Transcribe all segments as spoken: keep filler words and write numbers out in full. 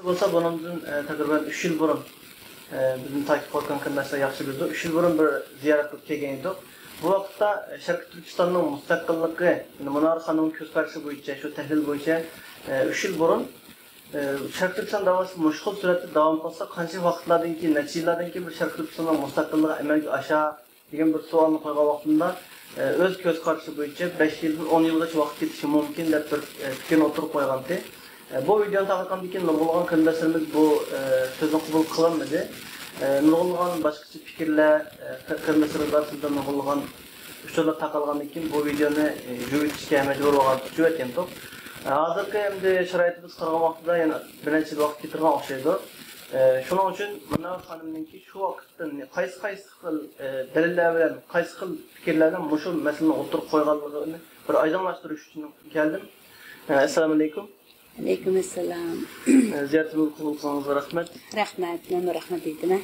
بولسا بۇنىڭدىن، ئە، تەقرىبەن ئۈچ يىل بۇرۇن، ئە، بىزنى تاكىپ قىلىۋاتقان قېرىنداشلار ياخشى بىلىدۇ. ئۈچ يىل بۇرۇن بىر زىيارەت قىلىپ كەلگەن ئىدۇق. بۇ ۋاقىتتا، ئە، شەرقىي تۈركىستاننىڭ مۇستەقىللىقى، يەنى مۇنەۋۋەر خانىمنىڭ كۆز قارىشى بويىچە، شۇ تەھلىل بويىچە، ئە، ئۈچ يىل بۇرۇن، ئە، شەرقىي تۈركىستان داۋاسى مۇشۇ خىل سۈرئەتتە داۋام قىلسا، قانچە ۋاقىتلاردىن كېيىن، نەچچە يىللاردىن كېيىن بىر شەرقىي تۈركىستاننىڭ مۇستەقىللىقى ئەمەلگە ئاشار، دېگەن بىر سوئالنى قويغان ۋاقتىمدا، ئە، ئۆز كۆز قارىشى بويىچە بەش يىلدىن ئون يىلغىچە ۋاقىت كېتىشى مۇمكىن دەپ بىر، ئە، پىكىرنى ئوتتۇرىغا قويغانتى. ئە، بۇ ۋىدېئونى تارقاتقاندىن كېيىن نۇرغۇنلىغان قېرىنداشلىرىمىز بۇ، ئە، سۆزنى قوبۇل قىلالمىدى. ئە، نۇرغۇنلىغان باشقىچە پىكىرلەر، ئە، قېرىنداشلىرىمىز ئارىسىدا نۇرغۇنلىغان ئۇچۇرلار تارقالغاندىن كېيىن بۇ ۋىدېئونى، ئە، يۇيۇۋېتىشكە مەجبۇر بولغان، يۇيۇۋەتكەنتۇق. ئە، ھازىرقى ئەمدى شارائىتىمىز قارىغان ۋاقتىدا يەنە بىر نەچچە يىل ۋاقىت كېتىدىغان ئوخشايدۇ. ئە، شۇنىڭ ئۈچۈن مۇنەۋۋەر خانىمنىڭكى شۇ ۋاقىتتا قايسى، قايسى خىل، ئە، دەلىللەر بىلەن، قايسى خىل پىكىرلەرنى مۇشۇ مەسىلىنى ئوتتۇرىغا قويغانلىقىنى بىر ئايدىڭلاشتۇرۇش ئۈچۈن كەلدىم. ئە، ئەسسالامۇ ئەلەيكۇم. ئەلەيكۇم ئەسسالام. ئە، زىيارىتىمىزنى قوبۇل قىلغىنىڭىزغا رەھمەت. رەھمەت، مەنمۇ رەھمەت ئېيتىمەن.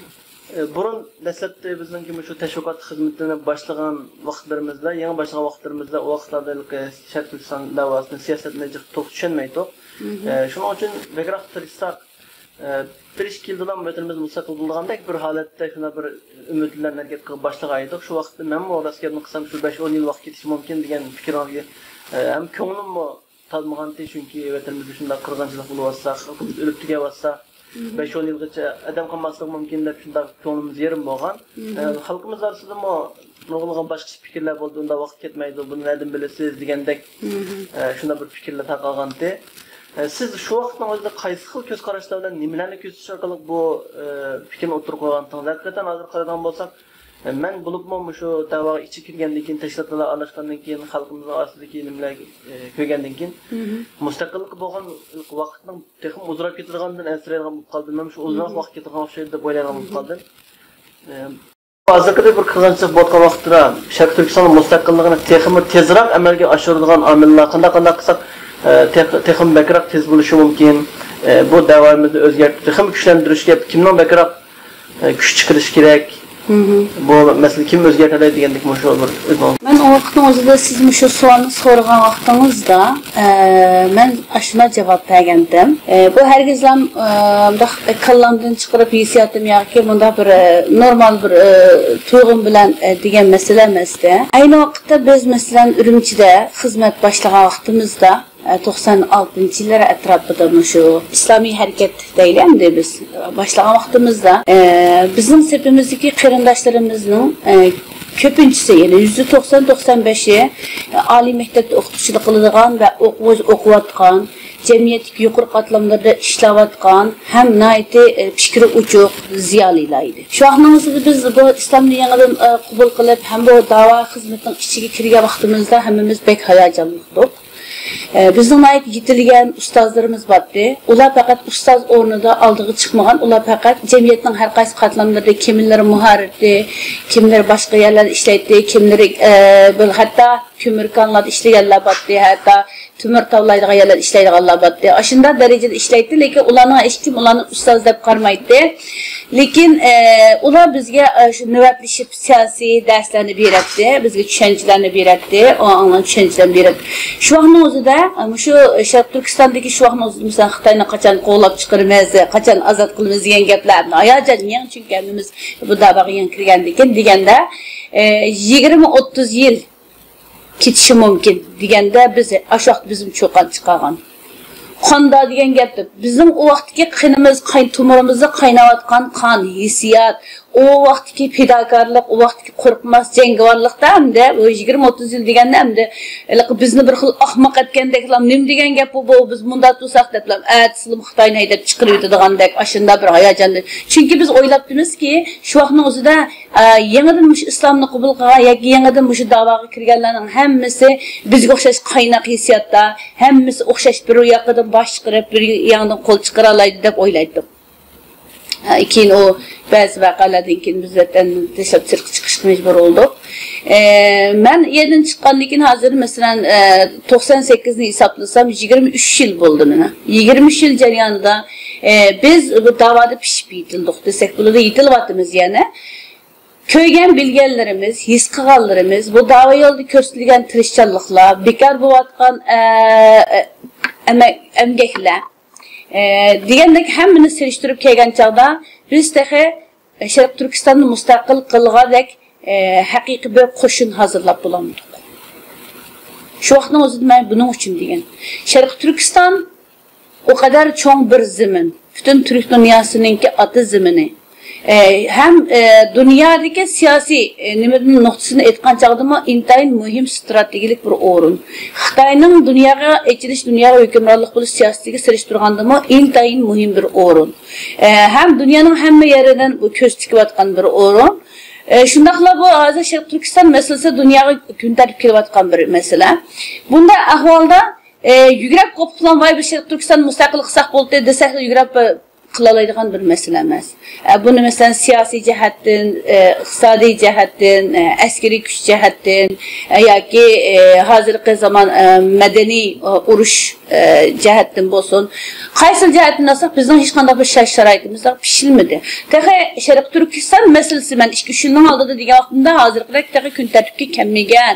ئە، بۇرۇن دەسلەپتە بىزنىڭكى مۇشۇ تەشۋىقات خىزمىتىنى باشلىغان ۋاقىتلىرىمىزدا، يېڭى باشلىغان ۋاقىتلىرىمىزدا، ئۇ ۋاقىتلاردا ھېلىقى شەرقىي تۈركىستان دەۋاسىنى، سىياسەتنى جىق توغرا چۈشەنمەيتتۇق. ئە، شۇنىڭ ئۈچۈن بەكرەك تىرىشساق، ئە، بىر ئىككى يىلدىلا ۋەتىنىمىز مۇستەقىل بولىدىغاندەك بىر ھالەتتە شۇنداق بىر ئۈمىد بىلەن ھەرىكەت قىلىپ باشلىغان ئىدۇق. شۇ ۋاقىتتا مەنمۇ راست گەپنى قىلسام شۇ بەش ئون يىل ۋاقىت كېتىشى مۇمكىن دېگەن پىكىرگە، ئە، ھەم كۆڭلۈممۇ تارتمىغانتى، چۈنكى ۋەتىنىمىزدە شۇنداق قىرغىنچىلىق بولۇۋاتسا، خەلقىمىز ئۆلۈپ تۈگەۋاتسا، بەش ئون يىلغىچە ئادەم قالماسلىقى مۇمكىن دەپ شۇنداق كۆڭلىمىز يېرىم بولغان. ئە، خەلقىمىز ئارىسىدىمۇ نۇرغۇنلىغان باشقىچە پىكىرلەر بولدى، ئۇنداق ۋاقىت كەتمەيدۇ، بۇنى نەدىن بىلىسىز دېگەندەك، ئە، شۇنداق بىر پىكىرلەر تارقالغانتى. ئە، سىز شۇ ۋاقىتنىڭ ئۆزىدە قايسى خىل كۆز قاراشلار بىلەن نېمىلەرنى كۆزىتىش ئارقىلىق بۇ، ئە، پىكىرنى ئوتتۇرىغا قويغانتىڭىز؟ ھەقىقەتەن ھازىر قارىدىغان بولساق، ئە، مەن بولۇپمۇ مۇشۇ دەۋاغا ئىچى كىرگەندىن كېيىن، تەشكىلاتلار ئارىلاشقاندىن كېيىن، خەلقىمىزنىڭ ئارىسىدىكى نېمىلەر، ئە، كۆرگەندىن كېيىن، مۇستەقىللىقى بولغان ۋاقىتنىڭ تېخىمۇ ئۇزىراپ كېتىدىغاندىن ئەنسىرەيدىغان بولۇپ قالدىم. مەن شۇ ئۇزۇنراق ۋاقىت كېتىدىغان ئوخشايدۇ دەپ ئويلايدىغان بولۇپ قالدىم. ئە، ھازىرقىدەك بىر قىرغىنچىلىق بولۇۋاتقان ۋاقىتتا شەرقىي تۈركىستاننىڭ مۇستەقىللىقىنى تېخىمۇ تېزراق ئەمەلگە ئاشۇرىدىغان ئامىللار قانداق، قانداق قىلساق، ئە، تېخ-، تېخىمۇ بەكرەك تېز بولۇشى مۇمكىن. ئە، بۇ دەۋامىمىزنى ئۆزگەرتىپ، تېخىمۇ كۈچلەندۈرۈشكە كىمنىڭ بەكرەك، ئە، كۈچ چىقىرىشى كېرەك؟ بۇ مەسىلىنى كىم ئۆزگەرتەلەيدۇ دېگەندەك مۇشۇ بىر ئۆزىڭىز. مەن ئۇ ۋاقىتنىڭ ئۆزىدە سىز مۇشۇ سوئالنى سورىغان ۋاقتىڭىزدا، ئە، مەن ئاشۇنداق جاۋاب بەرگەنتىم. ئە، بۇ ھەرگىزلا، ئە، مۇنداق كاللامدىن چىقىرىپ ھېسسىياتىم ياكى مۇنداق بىر، ئە، نورمال بىر، ئە، تۇيغۇم بىلەن، ئە، دېگەن مەسىلە ئەمەستى. ئەينى ۋاقىتتا بىز، مەسىلەن، ئۈرۈمچىدە خىزمەت باشلىغان ۋاقتىمىزدا، ئە، توقسان ئالتىنچى يىللار ئەتراپىدا مۇشۇ ئىسلامىي ھەرىكەت دەيلى ئەمدى بىز باشلىغان ۋاقتىمىزدا، ئە، بىزنىڭ سېپىمىزدىكى قېرىنداشلىرىمىزنىڭ، ئە، كۆپىنچىسى، يەنى يۈزدە توقسان، توقسان بەشى، ئە، ئالىي مەكتەپتە ئوقۇتقۇچىلىق قىلىدىغان ۋە ئوقۇ-، ئوقۇۋاتقان، جەمئىيەتتىكى يۇقىرى قاتلاملاردا ئىشلەۋاتقان ھەم ناھايىتى، ئە، پىكرى ئوچۇق زىيالىيلار ئىدى. شۇ ۋاقىتنىڭ ئۆزىدە بىز بۇ ئىسلامنى يېڭىدىن، ئە، قوبۇل قىلىپ ھەم بۇ داۋا خىزمىتىنىڭ ئىچىگە كىرگەن ۋاقتىمىزدا ھەممىمىز بەك ھاياجانلىق ئىدۇق. ئە، بىزنىڭ ناھايىتى يېتىلگەن ئۇستازلىرىمىز بارتتى. ئۇلار پەقەت ئۇستاز ئورنىدا ئالدىغا چىقمىغان، ئۇلار پەقەت جەمئىيەتنىڭ ھەر قايسى قاتلاملىرىدا كىملىرى مۇھەررىرتى، كىملىرى باشقا يەرلەردە ئىشلەيتتى، كىملىرى، ئە، بىر ھەتتا كۆمۈر كانلاردا ئىشلىگەنلەر بارتتى، ھەتتا تۆمۈر تاۋلايدىغان يەرلەردە ئىشلەيدىغانلار بارتتى. ئاشۇنداق دەرىجىدە ئىشلەيتتى، لېكىن ئۇلارنىڭ ھېچكىم ئۇلارنى ئۇستاز دەپ قارىمايتتى. لېكىن، ئە، ئۇلار بىزگە، ئە، شۇ نۆۋەتلىشىپ سىياسىي دەرسلەرنى بېرەتتى، بىزگە چۈشەنچىلەرنى بېرەتتى، ئاڭلىغان چۈشەنچىلەرنى بېرەتتى. شۇ ۋاقىتنىڭ ئۆزىدە، ئە، مۇشۇ شەرقىي تۈركىستاندىكى شۇ ۋاقىتنىڭ ئۆزىدە، مەسىلەن، خىتاينى قاچان قوغلاپ چىقىرىمىز، قاچان ئازاد قىلىمىز دېگەن گەپلەر ھاياجان يېڭى، چۈنكى ھەممىمىز بۇ دەۋاغا يېڭى كىرگەندىن كېيىن دېگەندە، ئە، يىگىرمە ئوتتۇز يىل كېتىشى مۇمكىن دېگەندە، بىز ئاشۇ ۋاقىت بىزمۇ چۇقان چىقارغان. قاندا دېگەن گەپتە، بىزنىڭ ئۇ ۋاقىتتىكى قېنىمىز، قاي-، تومۇرىمىزدا قايناۋاتقان قان، ھېسسىيات، ئۇ ۋاقىتتىكى پىداكارلىق، ئۇ ۋاقىتتىكى قورقماس جەڭگىۋارلىقتا ھەمدە بۇ يىگىرمە ئوتتۇز يىل دېگەندە ھەمدە ھېلىقى بىزنى بىر خىل ئاخماق ئەتكەندەكلا، نېمە دېگەن گەپ بۇ، بۇ، بىز مۇنداق تۇرساق دەپلا، ئەتىسىلا خىتاينى ھەيدەپ چىقىرىۋېتىدىغاندەك، ئاشۇنداق بىر ھاياجاندا. چۈنكى بىز ئويلاپتىمىزكى، شۇ ۋاقىتنىڭ ئۆزىدە ئە، يېڭىدىن مۇشۇ ئىسلامنى قوبۇل قىلغان ياكى يېڭىدىن مۇشۇ داۋاغا كىرگەنلەرنىڭ ھەممىسى بىزگە ئوخشاش قايناق ھېسسىياتتا، ھەممىسى ئوخشاش بىر ياقىدىن باش چىقىرىپ، بىر يېڭىدىن قول چىقىرالايدۇ دەپ ئويلايتتۇق. ئە، كېيىن ئۇ بەزى ۋەقەلەردىن كېيىن بىز ۋەتەندىن تاشلاپ سىرتقا چىقىشقا مەجبۇر بولدۇق. ئە، مەن يەردىن چىققاندىن كېيىن ھازىر، مەسىلەن، ئە، توقسان سەككىزنى ھېسابلىسام، يىگىرمە ئۈچ يىل بولدى مانا. يىگىرمە ئۈچ يىل جەريانىدا، ئە، بىز بۇ داۋادا پىشىپ يېتىلدۇق دېسەك بولىدۇ، يېتىلىۋاتىمىز يەنە. كۆرگەن بىلگەنلىرىمىز، ھېس قىلغانلىرىمىز، بۇ داۋا يولىدا كۆرسىتىلگەن تىرىشچانلىقلار، بىكار بولۇۋاتقان، ئە، ئە، ئەمە-، ئەمگەكلەر، ئە، دېگەندەك ھەممىنى سېلىشتۇرۇپ كەلگەن چاغدا بىز تېخى شەرقىي تۈركىستاننى مۇستەقىل قىلغۇدەك، ئە، ھەقىقىي بىر قوشۇن ھازىرلاپ بولالمىدۇق. شۇ ۋاقىتنىڭ ئۆزىدە مەن بۇنىڭ ئۈچۈن دېگەن. شەرقىي تۈركىستان ئۇ قەدەر چوڭ بىر زېمىن، پۈتۈن تۈرك دۇنياسىنىڭكى ئاتا زېمىنى. ئە، ھەم، ئە، دۇنيادىكى سىياسىي، ئە، نېمىدىن نۇقتىسىنى ئېيتقان چاغدىمۇ ئىنتايىن مۇھىم ستراتېگىيەلىك بىر ئورۇن. خىتاينىڭ دۇنياغا ئېچىلىش، دۇنياغا ھۆكۈمرانلىق بولۇش سىياسىتىگە سېلىشتۇرغاندىمۇ ئىنتايىن مۇھىم بىر ئورۇن. ئە، ھەم دۇنيانىڭ ھەممە يېرىدىن بۇ كۆز تىكىۋاتقان بىر ئورۇن. ئە، شۇنداقلا بۇ ھازىر شەرقىي تۈركىستان مەسىلىسى دۇنياغا كۈن تەرتىپ كېلىۋاتقان بىر مەسىلە. بۇنداق ئەھۋالدا، ئە، يۈگرەپ قوپۇپلا، ۋاي، بىز شەرقىي تۈركىستان مۇستەقىل قىلساق بولدى دېسەكلا يۈگرەپ، ئە، قىلالايدىغان بىر مەسىلە ئەمەس. ئە، بۇنى، مەسىلەن، سىياسىي جەھەتتىن، ئە، ئىقتىسادىي جەھەتتىن، ئە، ئەسكىرىي كۈچ جەھەتتىن، ئە، ياكى، ئە، ھازىرقى زامان، ئە، مەدەنىي، ئە، ئۇرۇش، ئە، جەھەتتىن بولسۇن، قايسى جەھەتتىن ئالساق، بىزنىڭ ھېچقانداق بىر شەرت-شارائىتىمىز پىشىلمىدى. تېخى شەرقىي تۈركىستان مەسىلىسى، مەن ئىككى، ئۈچ يىلنىڭ ئالدىدا دېگەن ۋاقتىمدا، ھازىرقىدەك تېخى كۈن تەرتىپكە كەلمىگەن.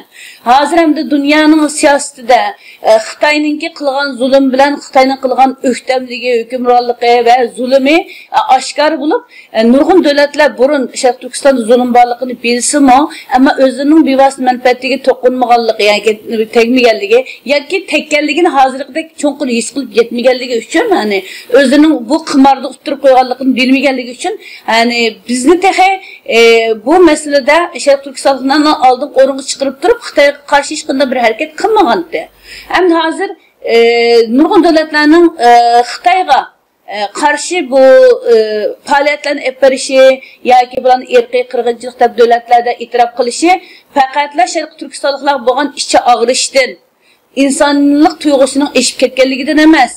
ھازىر ئەمدى دۇنيانىڭ سىياسىتىدە، ئە، خىتاينىڭكى قىلغان زۇلۇم بىلەن خىتاينىڭ قىلغان ئۆكتەملىكى، ھۆكۈمرانلىقى ۋە زۇلۇمى، ئە، ئاشكارا بولۇپ، ئە، نۇرغۇن دۆلەتلەر بۇرۇن شەرقىي تۈركىستاندا زۇلۇم بارلىقىنى بىلسىمۇ، ئەمما ئۆزلىرىنىڭ بىۋاسىتە مەنپەئەتىگە توقۇنمىغانلىقى، ياكى تەگمىگەنلىكى، ياكى تەگكەنلىكىنى ھازىرقىدەك چوڭقۇر ھېس قىلىپ يەتمىگەنلىكى ئۈچۈن، يەنى ئۆزلىرىنىڭ بۇ قىماردا ئۇتتۇرۇپ قويغانلىقىنى بىلمىگەنلىكى ئۈچۈن، يەنى بىزنى تېخى، ئە، بۇ مەسىلىدە شەرقىي تۈركىستاننى ئالدىنقى ئورۇنغا چىقىرىپ تۇرۇپ، خىتايغا قارشى ھېچقانداق بىر ھەرىكەت قىلمىغانتى. ئەمدى ھازىر، ئە، نۇرغۇن دۆلەتلەرنىڭ، ئە، خىتايغا، ئە، قارشى بۇ، ئە، پائالىيەتلەرنى ئېلىپ بېرىشى ياكى بۇلارنى ئىرقىي قىرغىنچىلىق دەپ دۆلەتلەردە ئېتىراپ قىلىشى پەقەتلا شەرقىي تۈركىستانلىقلارغا بولغان ئىچى ئاغرىشتىن، ئىنسانلىق تۇيغۇسىنىڭ ئېشىپ كەتكەنلىكىدىن ئەمەس.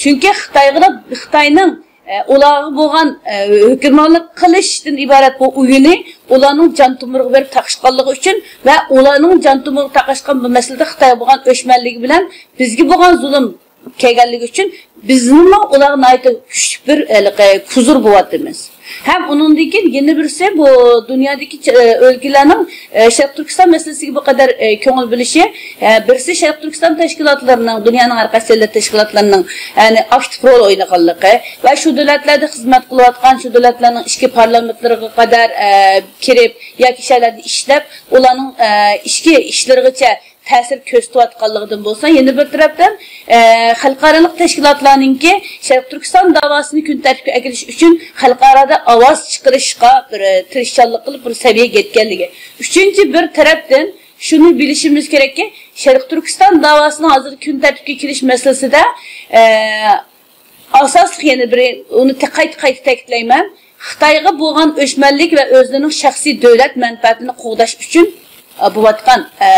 چۈنكى خىتايغا، خىتاينىڭ، ئە، ئۇلارغا بولغان، ئە، ھۆكۈمرانلىق قىلىشتىن ئىبارەت بۇ ئويۇنى ئۇلارنىڭ جان تومۇرىغا بېرىپ تاقاشقانلىقى ئۈچۈن ۋە ئۇلارنىڭ جان تومۇرىغا تاقاشقان بۇ مەسىلىدە خىتايغا بولغان ئۆچمەنلىكى بىلەن بىزگە بولغان زۇلۇم كەلگەنلىكى ئۈچۈن بىزمۇ ئۇلارغا ناھايىتى كۈچلۈك بىر، ھېلىقى، كۇزۇر بولۇۋاتىمىز. ھەم ئۇنىڭدىن كېيىن يەنە بىرسى، بۇ دۇنيادىكى، ئە، ئۆلكىلەرنىڭ، ئە، شەرقىي تۈركىستان مەسىلىسىگە بۇ قەدەر، ئە، كۆڭۈل بۆلۈشى، ئە، بىرسى شەرقىي تۈركىستان تەشكىلاتلىرىنىڭ، دۇنيانىڭ ھەر قايسى دۆلەت تەشكىلاتلىرىنىڭ، يەنى ئاكتىپ رول ئوينىغانلىقى ۋە شۇ دۆلەتلەردە خىزمەت قىلىۋاتقان، شۇ دۆلەتلەرنىڭ ئىچكى پارلامېنتلىرىغا قەدەر، ئە، كىرىپ ياكى شۇ يەرلەردە ئىشلەپ، ئۇلارنىڭ، ئە، ئىچكى ئىشلىرىغىچە تەسىر كۆرسىتىۋاتقانلىقىدىن بولسا، يەنە بىر تەرەپتىن، ئە، خەلقئارالىق تەشكىلاتلارنىڭكى شەرقىي تۈركىستان داۋاسىنى كۈن تەرتىپكە ئەكېلىش ئۈچۈن خەلقئارادا ئاۋاز چىقىرىشقا بىر، ئە، تىرىشچانلىق قىلىپ، بىر سەۋىيەگە يەتكەنلىكى. ئۈچىنچى بىر تەرەپتىن شۇنى بىلىشىمىز كېرەككى، شەرقىي تۈركىستان داۋاسىنىڭ ھازىر كۈن تەرتىپكە كېلىش مەسىلىسىدە، ئە، ئاساسلىق يەنە بىرى، ئۇنى تە-، قايتا، قايتا تەكىتلەيمەن، خىتايغا بولغان ئۆچمەنلىك ۋە ئۆزلىرىنىڭ شەخسىي دۆلەت مەنپەئەتىنى قوغداش ئۈچۈن، ئە، بولۇۋاتقان، ئە،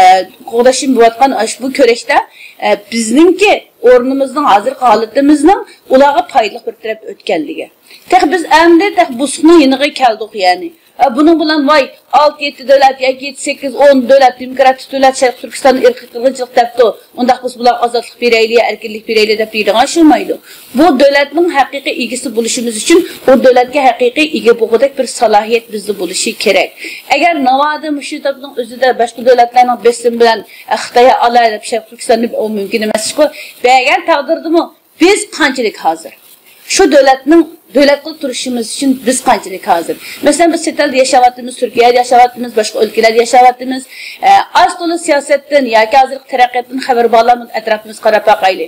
قوغداش ئۈچۈن بولۇۋاتقان ئاشۇ بۇ كۈرەشتە، ئە، بىزنىڭكى ئورنىمىزنىڭ، ھازىرقى ھالىتىمىزنىڭ ئۇلارغا پايدىلىق بىر تەرەپ ئۆتكەنلىكى. تېخى بىز ئەمدى تېخى بۇسۇقنىڭ يېنىغا كەلدۇق، يەنى. ئە، بۇنىڭ بىلەن ۋاي، ئالتە، يەتتە دۆلەت ياكى يەتتە، سەككىز، ئون دۆلەت، دېموكراتىك دۆلەت شەرقىي تۈركىستاننى ئىرقىي قىرغىنچىلىق دەپتۇ، ئۇنداق بولسا بۇلارغا ئازادلىق بېرەيلى، ئەركىنلىك بېرەيلى دەپ دەيدىغان ئىش بولمايدۇ. بۇ دۆلەتنىڭ ھەقىقىي ئىگىسى بولۇشىمىز ئۈچۈن ئۇ دۆلەتكە ھەقىقىي ئىگە بولغۇدەك بىر سالاھىيەت بىزدە بولۇشى كېرەك. ئەگەر ناۋادا مۇشۇ تاپنىڭ ئۆزىدە باشقا دۆلەتلەرنىڭ بېسىمى بىلەن، ئە، خىتايغا ئالاي دەپ شەرقىي تۈركىستاننى، ئۇ مۇمكىن ئەمەسكۇ. بەرگەن تەقدىردىمۇ بىز قانچىلىك ھازىر؟ شۇ دۆلەتنىڭ، دۆلەت قىلىپ تۇرۇشىمىز ئۈچۈن بىز قانچىلىك ھازىر؟ مەسىلەن، بىز چەت ئەلدە ياشاۋاتىمىز، تۈركىيەدە ياشاۋاتىمىز، باشقا ئۆلكىلەردە ياشاۋاتىمىز. ئە، ئاز تولا سىياسەتتىن ياكى ھازىرقى تەرەققىياتتىن خەۋىرى بارلارمۇ ئەتراپىمىزغا قاراپ باقايلى.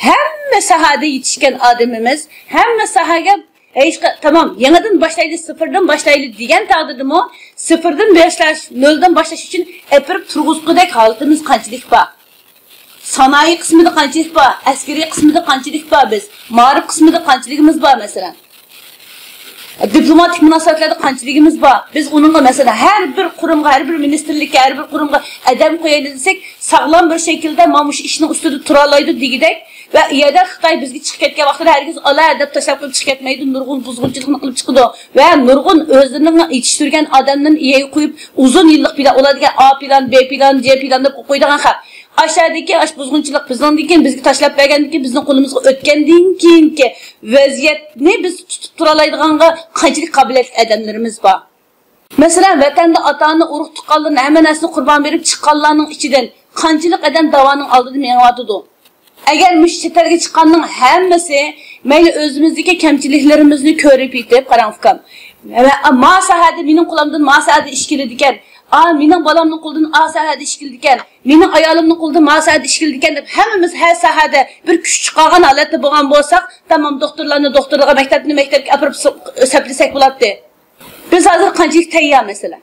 ھەممە ساھەدە يېتىشكەن ئادىمىمىز، ھەممە ساھەگە ھېچقا-، تامام، يېڭىدىن باشلايلى، سىفىردىن باشلايلى دېگەن تەقدىردىمۇ، سىفىردىن باشلاش، نۆلدىن باشلاش ئۈچۈن ئېپىرىپ تۇرغۇزغۇدەك ھالىتىمىز قانچىلىك بار؟ سانائىي قىسمىدا قانچىلىك بار؟ ئەسكىرىي قىسمىدا قانچىلىك بار بىز؟ مائارىپ قىسمىدا قانچىلىكىمىز بار، مەسىلەن؟ دىپلوماتىك مۇناسىۋەتلەردە قانچىلىكىمىز بار؟ بىز ئۇنىڭغا، مەسىلەن، ھەر بىر قۇرۇمغا، ھەر بىر مىنىستىرلىككە، ھەر بىر قۇرۇمغا ئادەم قويايلى دېسەك، ساغلام بىر شەكىلدە مانا مۇشۇ ئىشنىڭ ئۈستىدە تۇرالايدۇ دېگۈدەك ۋە ئۇ يەردە خىتاي بىزگە چىقىپ كەتكەن ۋاقتىدا ھەرگىز ئالا دەپ تاشلاپ قويۇپ چىقىپ كەتمەيدۇ، نۇرغۇن بۇزغۇنچىلىقنى قىلىپ چىقىدۇ ۋە نۇرغۇن ئۆزلىرىنىڭ يېتىشتۈرگەن ئادەملىرىنى ئىگىگە قويۇپ، ئۇزۇن يىللىق پىلان، ئۇلار دېگەن ئا پىلان، بې پىلان، جې پىلان دەپ قويۇپ قويىدىغان خەق. ئاشۇ يەردىكى ئاشۇ بۇزغۇنچىلىق بىزنىڭدىن كېيىن، بىزگە تاشلاپ بەرگەندىن كېيىن، بىزنىڭ قولىمىزغا ئۆتكەندىن كېيىنكى ۋەزىيەتنى بىز تۇتۇپ تۇرالايدىغانغا قانچىلىك قابىلىيەتلىك ئادەملىرىمىز بار؟ مەسىلەن، ۋەتەندە ئاتا-ئانا، ئۇرۇق-تۇغقانلىرىنى، ھەممە نەرسىنى قۇربان بېرىپ چىققانلارنىڭ ئىچىدىن قانچىلىك ئادەم داۋانىڭ ئالدىدا مېڭىۋاتىدۇ؟ ئەگەر مۇشۇ چەت ئەلگە چىققاننىڭ ھەممىسى مەيلى ئۆزىمىزدىكى كەمچىلىكلىرىمىزنى كۆرۈپ يېتىپ، قاراڭ ئۇكام. ما ساھەدە مېنىڭ قولۇمدىن ما ساھەدە ئىش كېلىدىكەن. ئا، مېنىڭ بالامنىڭ قولىدىن ئا ساھەدە ئىش كېلىدىكەن. مېنىڭ ئايالىمنىڭ قولىدىن ما ساھەدە ئىش كېلىدىكەن دەپ ھەممىمىز ھەر ساھەدە بىر كۈچ چىقارغان ھالەتتە بولغان بولساق، تامام دوختۇرلارنى دوختۇرلۇققا، مەكتەپنى مەكتەپكە ئاپىرىپ سەپلىسەك بولاتتى. بىز ھازىر قانچىلىك تەييار مەسىلە.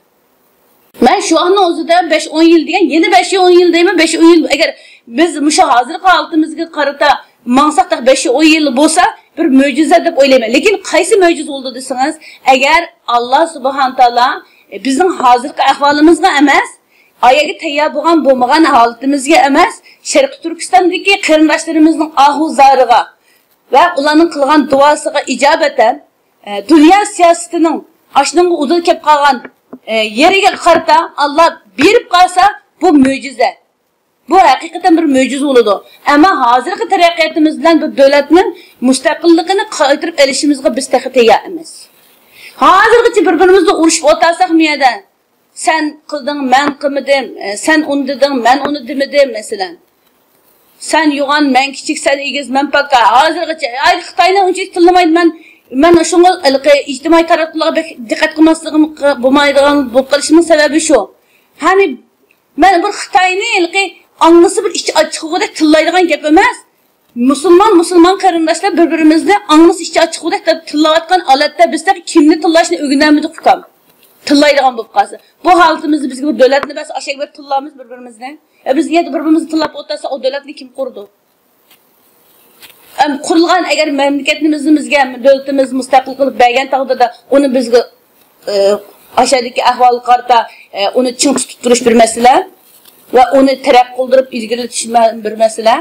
مەن شۇ ۋاقىتنىڭ ئۆزىدە بەش ئون يىل دېگەن، يەنە بەش ئون يىل دەيمەن، بەش ئون يىل. ئەگەر بىز مۇشۇ ھازىرقى ھالىتىمىزگە قارىتا ماڭساق، بەش ئون يىل بولسا، بىر مۆجىزە دەپ ئويلايمەن. لېكىن قايسى مۆجىزە بولىدۇ دېسىڭىز، ئەگەر ئاللا سۇبھانە تائالا، ئە، بىزنىڭ ھازىرقى ئەھۋالىمىزغا ئەمەس، ئايەگە تەييار بولغان، بولمىغان ھالىتىمىزگە ئەمەس، شەرقىي تۈركىستاندىكى قېرىنداشلىرىمىزنىڭ ئاھۇ زارىغا ۋە ئۇلارنىڭ قىلغان دۇئاسىغا ئىجابەتەن، ئە، دۇنيا سىياسىتىنىڭ ئاشۇنىڭغا ئۇدۇل كەپ قالغان، ئە، يېرىگە قارىتا ئاللا بېرىپ قالسا، بۇ مۆجىزە. بۇ ھەقىقەتەن بىر مۆجىزە بولىدۇ. ئەمما ھازىرقى تەرەققىياتىمىز بىلەن بىر دۆلەتنىڭ مۇستەقىللىقىنى قايتۇرۇپ ئېلىشىمىزغا بىز تېخى تەييار ئەمەس. ھازىرغىچە بىر-بىرىمىزنى ئۇرۇشۇپ ئولتۇرساق، مۇ يەردە سەن قىلدىڭ، مەن قىلمىدىم، ئە، سەن ئۇنى دېدىڭ، مەن ئۇنى دېمىدىم، مەسىلەن. سەن يوغان، مەن كىچىك، سەن ئېگىز، مەن پاكا. ھازىرغىچە، ئاي، خىتاينى ئۇنچىلىك تىللىمايدۇ. مەن، مەن شۇڭا ھېلىقى ئىجتىمائىي تاراتقۇلارغا بەك دىققەت قىلماسلىقىم بولمايدىغان بولۇپ قېلىشىمنىڭ سەۋەبى شۇ. يەنى مەن بىر خىتاينى ھېلىقى ئاڭلىسا بىر ئىچى ئاچچىقىغۇدەك تىللايدىغان گەپ ئەمەس. مۇسۇلمان، مۇسۇلمان قېرىنداشلار بىر-بىرىمىزنى ئاڭلىسا ئىچى ئاچچىقىغۇدەك تىللاۋاتقان ھالەتتە بىز تېخى كىمنى تىللاشنى ئۆگىنەلمىدۇق ئۇكام. تىللايدىغان بولۇپ قالسا. بۇ ھالىتىمىزدە بىزگە بىر دۆلەتنى بەرسە ئاشەگە بىر تىللارمىز بىر-بىرىمىزنى. ئە، بىز يەنە بىر-بىرىمىزنى تىللاپ ئولتۇرساق، ئۇ دۆلەتنى كىم قۇرىدۇ؟ ئەم، قۇرۇلغان ئەگەر مەملىكەتىمىزنى بىزگە، دۆلىتىمىز مۇستەقىل قىلىپ بەرگەن تەقدىردە، ئۇنى بىزگە، ئە، ئاشەدىكى ئەھۋالغا قارىتا، ئە، ئۇنى چىڭ تۇتۇپ تۇرۇش بىر مەسىلە ۋە ئۇنى تەرەققىي قىلدۇرۇپ ئىلگىرىلىتىش مە-، بىر مەسىلە.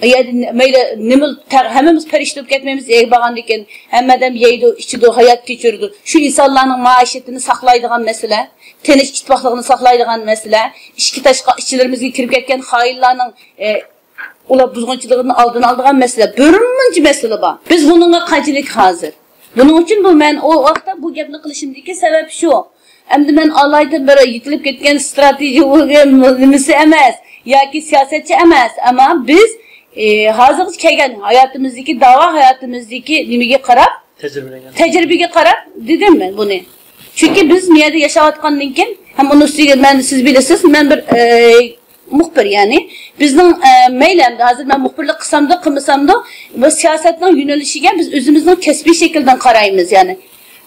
ئە، يەنى مەيلى نېمە، تە-، ھەممىمىز پەرىشتە بولۇپ كەتمەيمىز، ئۆيگە بارغاندىن كېيىن ھەممە ئادەم يەيدۇ، ئىچىدۇ، ھايات كەچۈرىدۇ. شۇ ئىنسانلارنىڭ مائىشىتىنى ساقلايدىغان مەسىلە، تىنچ ئىتتىپاقلىقىنى ساقلايدىغان مەسىلە، ئىچكى تاشقا-، ئىچلىرىمىزگە كىرىپ كەتكەن خائىنلارنىڭ، ئە، ئۇلار بۇزغۇنچىلىقىدىن ئالدىنى ئالىدىغان مەسىلە، بىر مۇنچە مەسىلە بار. بىز بۇنىڭغا قانچىلىك ھازىر؟ بۇنىڭ ئۈچۈن بۇ مەن ئۇ ۋاقىتتا بۇ گەپنى قىلىشىمدىكى سەۋەب شۇ. ئەمدى مەن ئالايىتەن بىر يېتىلىپ كەتكەن ستراتېگىيە نېمىسى ئەمەس ياكى سىياسەتچى ئەمەس، ئەمما بىز، ئى، ھازىرغىچە كەلگەن ھاياتىمىزدىكى، داۋا ھاياتىمىزدىكى نېمىگە قاراپ، تەجرىبىگە قاراپ دېدىم مەن بۇنى. چۈنكى بىز مۇ يەردە ياشاۋاتقاندىن كېيىن، ھەم ئۇنىڭ ئۈستىگە مەن، سىز بىلىسىز، مەن بىر، ئى، مۇخبىر، يەنى بىزنىڭ، ئە، مەيلى ئەمدى ھازىر مەن مۇخبىرلىق قىلسامدۇ، قىلمىسامدۇ، بۇ سىياسەتنىڭ يۆنىلىشىگە بىز ئۆزىمىزنىڭ كەسپىي شەكلىدىن قارايمىز، يەنى.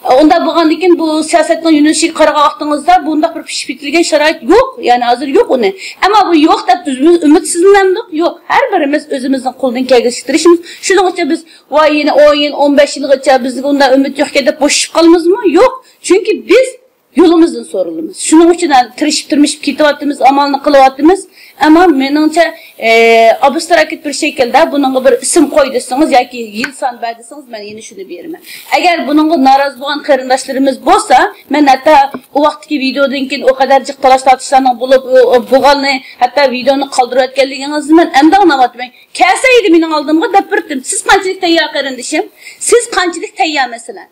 ئۇنداق بولغاندىن كېيىن بۇ سىياسەتنىڭ يۆنىلىشىگە قارىغان ۋاقتىڭىزدا بۇنداق بىر پىشىپ يېتىلگەن شارائىت يوق، يەنى ھازىر يوق ئۇنى. ئەمما بۇ يوق دەپ ئۆزىمىز ئۈمىدسىزلەنمىدۇق، يوق. ھەر بىرىمىز ئۆزىمىزنىڭ قولىدىن كەلگىنىچە تىرىشىمىز. شۇنىڭ ئۈچۈن بىز ۋاي يەنە ئون يىل، ئون بەش يىلغىچە بىزگە ئۇنداق ئۈمىد يوقكەن دەپ بوشىشىپ قالىمىزمۇ؟ يوق. چۈنكى بىز يولىمىزدىن سورۇلىمىز. شۇنىڭ ئۈچۈن ھازىر تىرىشىپ، تىرمىشىپ كېتىۋاتىمىز، ئامالنى قىلىۋاتىمىز. ئەمما مېنىڭچە، ئە، ئابستراكت بىر شەكىلدە بۇنىڭغا بىر ئىسىم قوي دېسىڭىز ياكى يىل سان بەر دېسىڭىز، مەن يەنە شۇنى بېرىمەن. ئەگەر بۇنىڭغا نارازى بولغان قېرىنداشلىرىمىز بولسا، مەن ھەتتا ئۇ ۋاقىتتىكى ۋىدېودىن كېيىن ئۇ قەدەر جىق تالاش-تارتىشلارنىڭ بولۇپ، ئۇ، ئۇ بولغاننى، ھەتتا ۋىدېونى قالدۇرۇۋەتكەنلىكىڭىزنى مەن ئەمدى ئاڭلاۋاتىمەن. كەلسە ئىدى مېنىڭ ئالدىمغا دەپ بېرىتتىم. سىز قانچىلىك تەييار قېرىندىشىم؟ سىز قانچىلىك تەييار مەسىلەن؟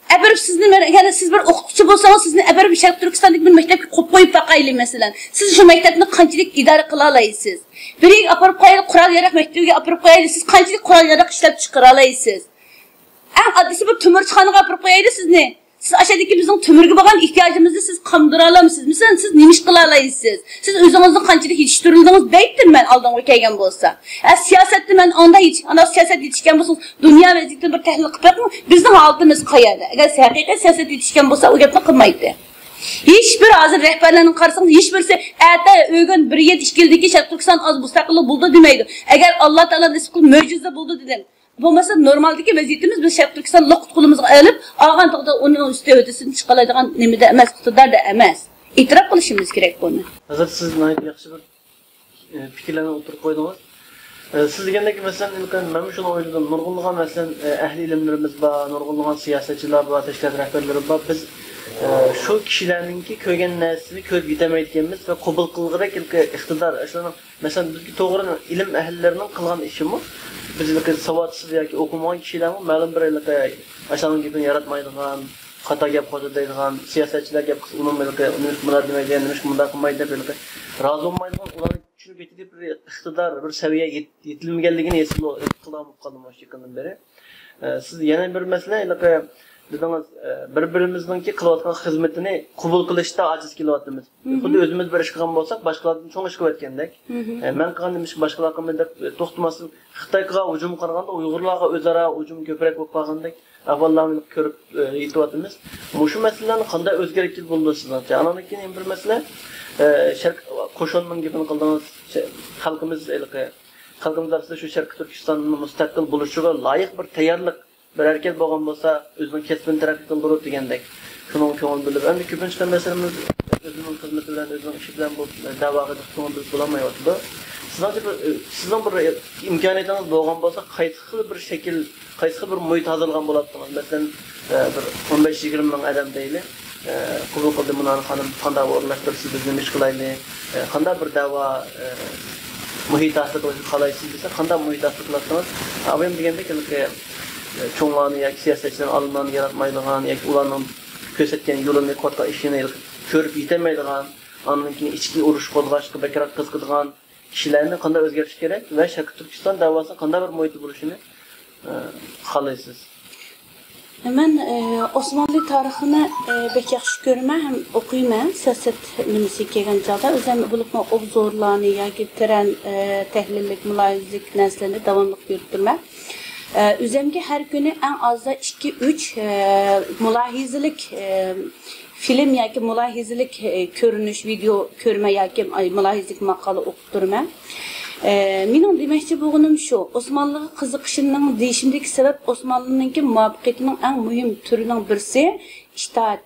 ئەپىرىپ سىزنى مەن، يەنى سىز بىر ئوقۇتقۇچى بولسىڭىز، سىزنى ئەپىرىپ شەرقىي تۈركىستاندىكى بىر مەكتەپكە قويۇپ، قويۇپ باقايلى، مەسىلەن. سىز شۇ مەكتەپنى قانچىلىك ئىدارە قىلالايسىز؟ بىر يەرگە ئاپىرىپ قويايلى، قورال ياراق مەكتىپىگە ئاپىرىپ قويايلى، سىز قانچىلىك قورال ياراق ئىشلەپ چىقىرالايسىز؟ ئەڭ ئاددىيسى بىر تۆمۈرچىخانىغا ئاپىرىپ قويايلى سىزنى. سىز ئاشۇ يەردىكى بىزنىڭ تۆمۈرگە بولغان ئېھتىياجىمىزنى سىز قاندۇرالامسىز؟ مەسىلەن، سىز نېمە ئىش قىلالايسىز؟ سىز ئۆزىڭىزنى قانچىلىك يېتىشتۈرۈلدىڭىز دەيتتىم مەن ئالدىمغا كەلگەن بولسا. ئە، سىياسەتتە مەن ئاندا يېتىش-، ئانداق سىياسەت يېتىشكەن بولسىڭىز، دۇنيا ۋەزىيىتىنى بىر تەھلىل قىلىپ بېقىڭ، بىزنىڭ ھالىتىمىز قەيەردە؟ ئەگەر ھەقىقىي سىياسەت يېتىشكەن بولسا، ئۇ گەپنى قىلمايتتى. ھېچبىر ھازىر رەھبەرلەرنى قارىسىڭىز، ھېچبىرسى ئەتە ئۆگۈن بىر يىل، ئىككى يىلدىن كېيىن شەرقىي تۈركىستان ھازىر مۇستەقىللىق بولىدۇ دېمەيدۇ. ئەگەر ئاللا تائالا نېسىپ قىلىپ مۆجىزە بولىدۇ دېدىم. بولمىسا نورمالدىكى ۋەزىيىتىمىز بىز شەرقىي تۈركىستاننى لوققا قولىمىزغا ئېلىپ، ئالغان تاغدا ئۇنىڭ ئۈستى ھۆددىسىدىن چىقالايدىغان نېمىدە ئەمەس، ئىقتىداردا ئەمەس. ئېتىراپ قىلىشىمىز كېرەك بۇنى. ھازىر سىز ناھايىتى ياخشى بىر، ئە، پىكىرلەرنى ئوتتۇرىغا قويدىڭىز. ئە، سىز دېگەندەك، مەسىلەن، مەنمۇ شۇنى ئويلىدىم. نۇرغۇنلىغان، مەسىلەن، ئە، ئەھلى ئىلىملىرىمىز بار، نۇرغۇنلىغان سىياسەتچىلەر بار، تەشكىلات رەھبەرلىرى بار. بىز، ئە، شۇ كىشىلەرنىڭكى كۆرگەن نەرسىسىنى كۆرۈپ يېتەلمەيدىكەنمىز ۋە قوبۇل قىلغۇدەك ئىقتىدار، شۇنىڭ مەسىلەن، بىزگە توغرا ئىلىم ئەھلىلىرىنىڭ قىلغان ئىشىمۇ، بىز ھېلىقى ساۋاتسىز ياكى ئوقۇمىغان كىشىلەرمۇ مەلۇم بىر ھېلىقى ئاشۇنىڭ گېپىنى ياراتمايدىغان، خاتا گەپ قىلىۋاتىدۇ دەيدىغان، سىياسەتچىلەر گەپ قىلسا ئۇنىڭ ھېلىقى نېمىشقا مۇنداق دېمەيدۇ، نېمىشقا مۇنداق قىلمايدۇ دەپ ھېلىقى رازى بولمايدىغان، ئۇلارنى چۈشىنىپ بىر ئىقتىدار، بىر سەۋىيە يېت-، يېتىلمىگەنلىكىنى ھېس قىلىدىغان بولۇپ قالدىم مۇشۇ يېقىندىن بېرى. ئە، سىز يەنە بىر مەسىلە، ھېلىقى دېدىڭىز، ئە، بىر-بىرىمىزنىڭكى قىلىۋاتقان خىزمىتىنى قوبۇل قىلىشتا ئاجىز كېلىۋاتىمىز. خۇددى ئۆزىمىز بىر ئىش قىلغان بولساق، باشقىلاردىن چوڭ ئىش قىلىۋەتكەندەك. ئە، مەن قىلغان نېمە ئىش باشقىلار قىلمىدى دەپ، ئە، توختىماستىن خىتايغا ھۇجۇم قىلغاندا، ئۇيغۇرلارغا ئۆزئارا ھۇجۇم كۆپرەك بولۇپ قالغاندەك ئەھۋاللارنى كۆرۈپ، ئە، يېتىۋاتىمىز. مۇشۇ مەسىلىلەرنى قانداق ئۆزگەرتكىلى بولىدۇ سىزنىڭچە؟ ئانان كېيىن يەنە بىر مەسىلە، ئە، شەرق قوشۇننىڭ گېپىنى قىلدىڭىز. شە-، خەلقىمىز ھېلىقى، خەلقىمىز ئارىسىدا شۇ شەرقىي تۈركىستاننىڭ مۇستەقىل بولۇشىغا لايىق بىر تەييارلىق، بىر ھەرىكەت بولغان بولسا، ئۆزىنىڭ كەسپىنى تەرەققىي قىلدۇرۇر دېگەندەك. شۇنىڭغا كۆڭۈل بۆلۈپ، ئەمدى كۆپىنچە قېرىنداشلىرىمىز ئۆزىنىڭ خىزمىتى بىلەن، ئۆزىنىڭ ئىشى بىلەن بۇ دەۋاغا كۆڭۈل بۆلۈپ بولالمايۋاتىدۇ. سىزنىڭچە بىر، سىزنىڭ بىر ئىمكانىيىتىڭىز بولغان بولسا، قايسى خىل بىر شەكىل، قايسى خىل بىر مۇھىت ھازىرلىغان بولاتتىڭىز؟ مەسىلەن، ئە، بىر ئون بەش يىگىرمە مىڭ ئادەم دەيلى، ئە، قوبۇل قىلدى مۇنارە خانىم، قانداق ئورۇنلاشتۇرىسىز، بىز نېمە ئىش قىلايلى، ئە، قانداق بىر دەۋا، ئە، مۇھىت ھاسىل قىلىشنى خالايسىز دېسە، قانداق مۇھىت ھاسىل قىلاتتىڭىز؟ ئابايام دېگەندەك، ھېلىقى، ئە، چوڭلارنى ياكى سىياسەتچىلەرنى، ئالىملارنى ياراتمايدىغان ياكى ئۇلارنىڭ كۆرسەتكەن يولىنى، قىلىۋاتقان ئىشىنى ھېلىقى كۆرۈپ يېتەلمەيدىغان، ئاندىن كېيىن ئىچكى ئۇرۇش قوزغاشقا بەكرەك قىزىقىدىغان، كىشىلەرنى قانداق ئۆزگەرتىش كېرەك ۋە شەرقىي تۈركىستان دەۋاسىنىڭ قانداق بىر مۇھىتتا بولۇشىنى، ئە، خالايسىز؟ مەن، ئە، ئوسمانلى تارىخىنى، ئە، بەك ياخشى كۆرىمەن ھەم ئوقۇيمەن. سىياسەت نېمىسىگە كەلگەن چاغدا ئۆزۈم بولۇپمۇ ئوبزورلارنى ياكى تېرەن، ئە، تەھلىللىك، مۇلاھىزىلىك نەرسىلەرنى داۋاملىق يۈرۈتتۈم مەن. ئە، ئۆزۈمگە ھەر كۈنى ئەڭ ئازدا ئىككى، ئۈچ، ئە، مۇلاھىزىلىك، ئە، فىلىم ياكى مۇلاھىزىلىك، ئە، كۆرۈنۈش، ۋىدېئو كۆرمە ياكى، ئاي، مۇلاھىزىلىك ماقالە ئوقۇپ تۇرىمەن. ئە، مېنىڭ دېمەكچى بولغىنىم شۇ، ئوسمانلىغا قىزىقىشىمنىڭ دېيىشىمدىكى سەۋەب، ئوسمانلىنىڭكى مۇۋەپپەقىيىتىنىڭ ئەڭ مۇھىم تۈرىنىڭ بىرسى ئىتائەت.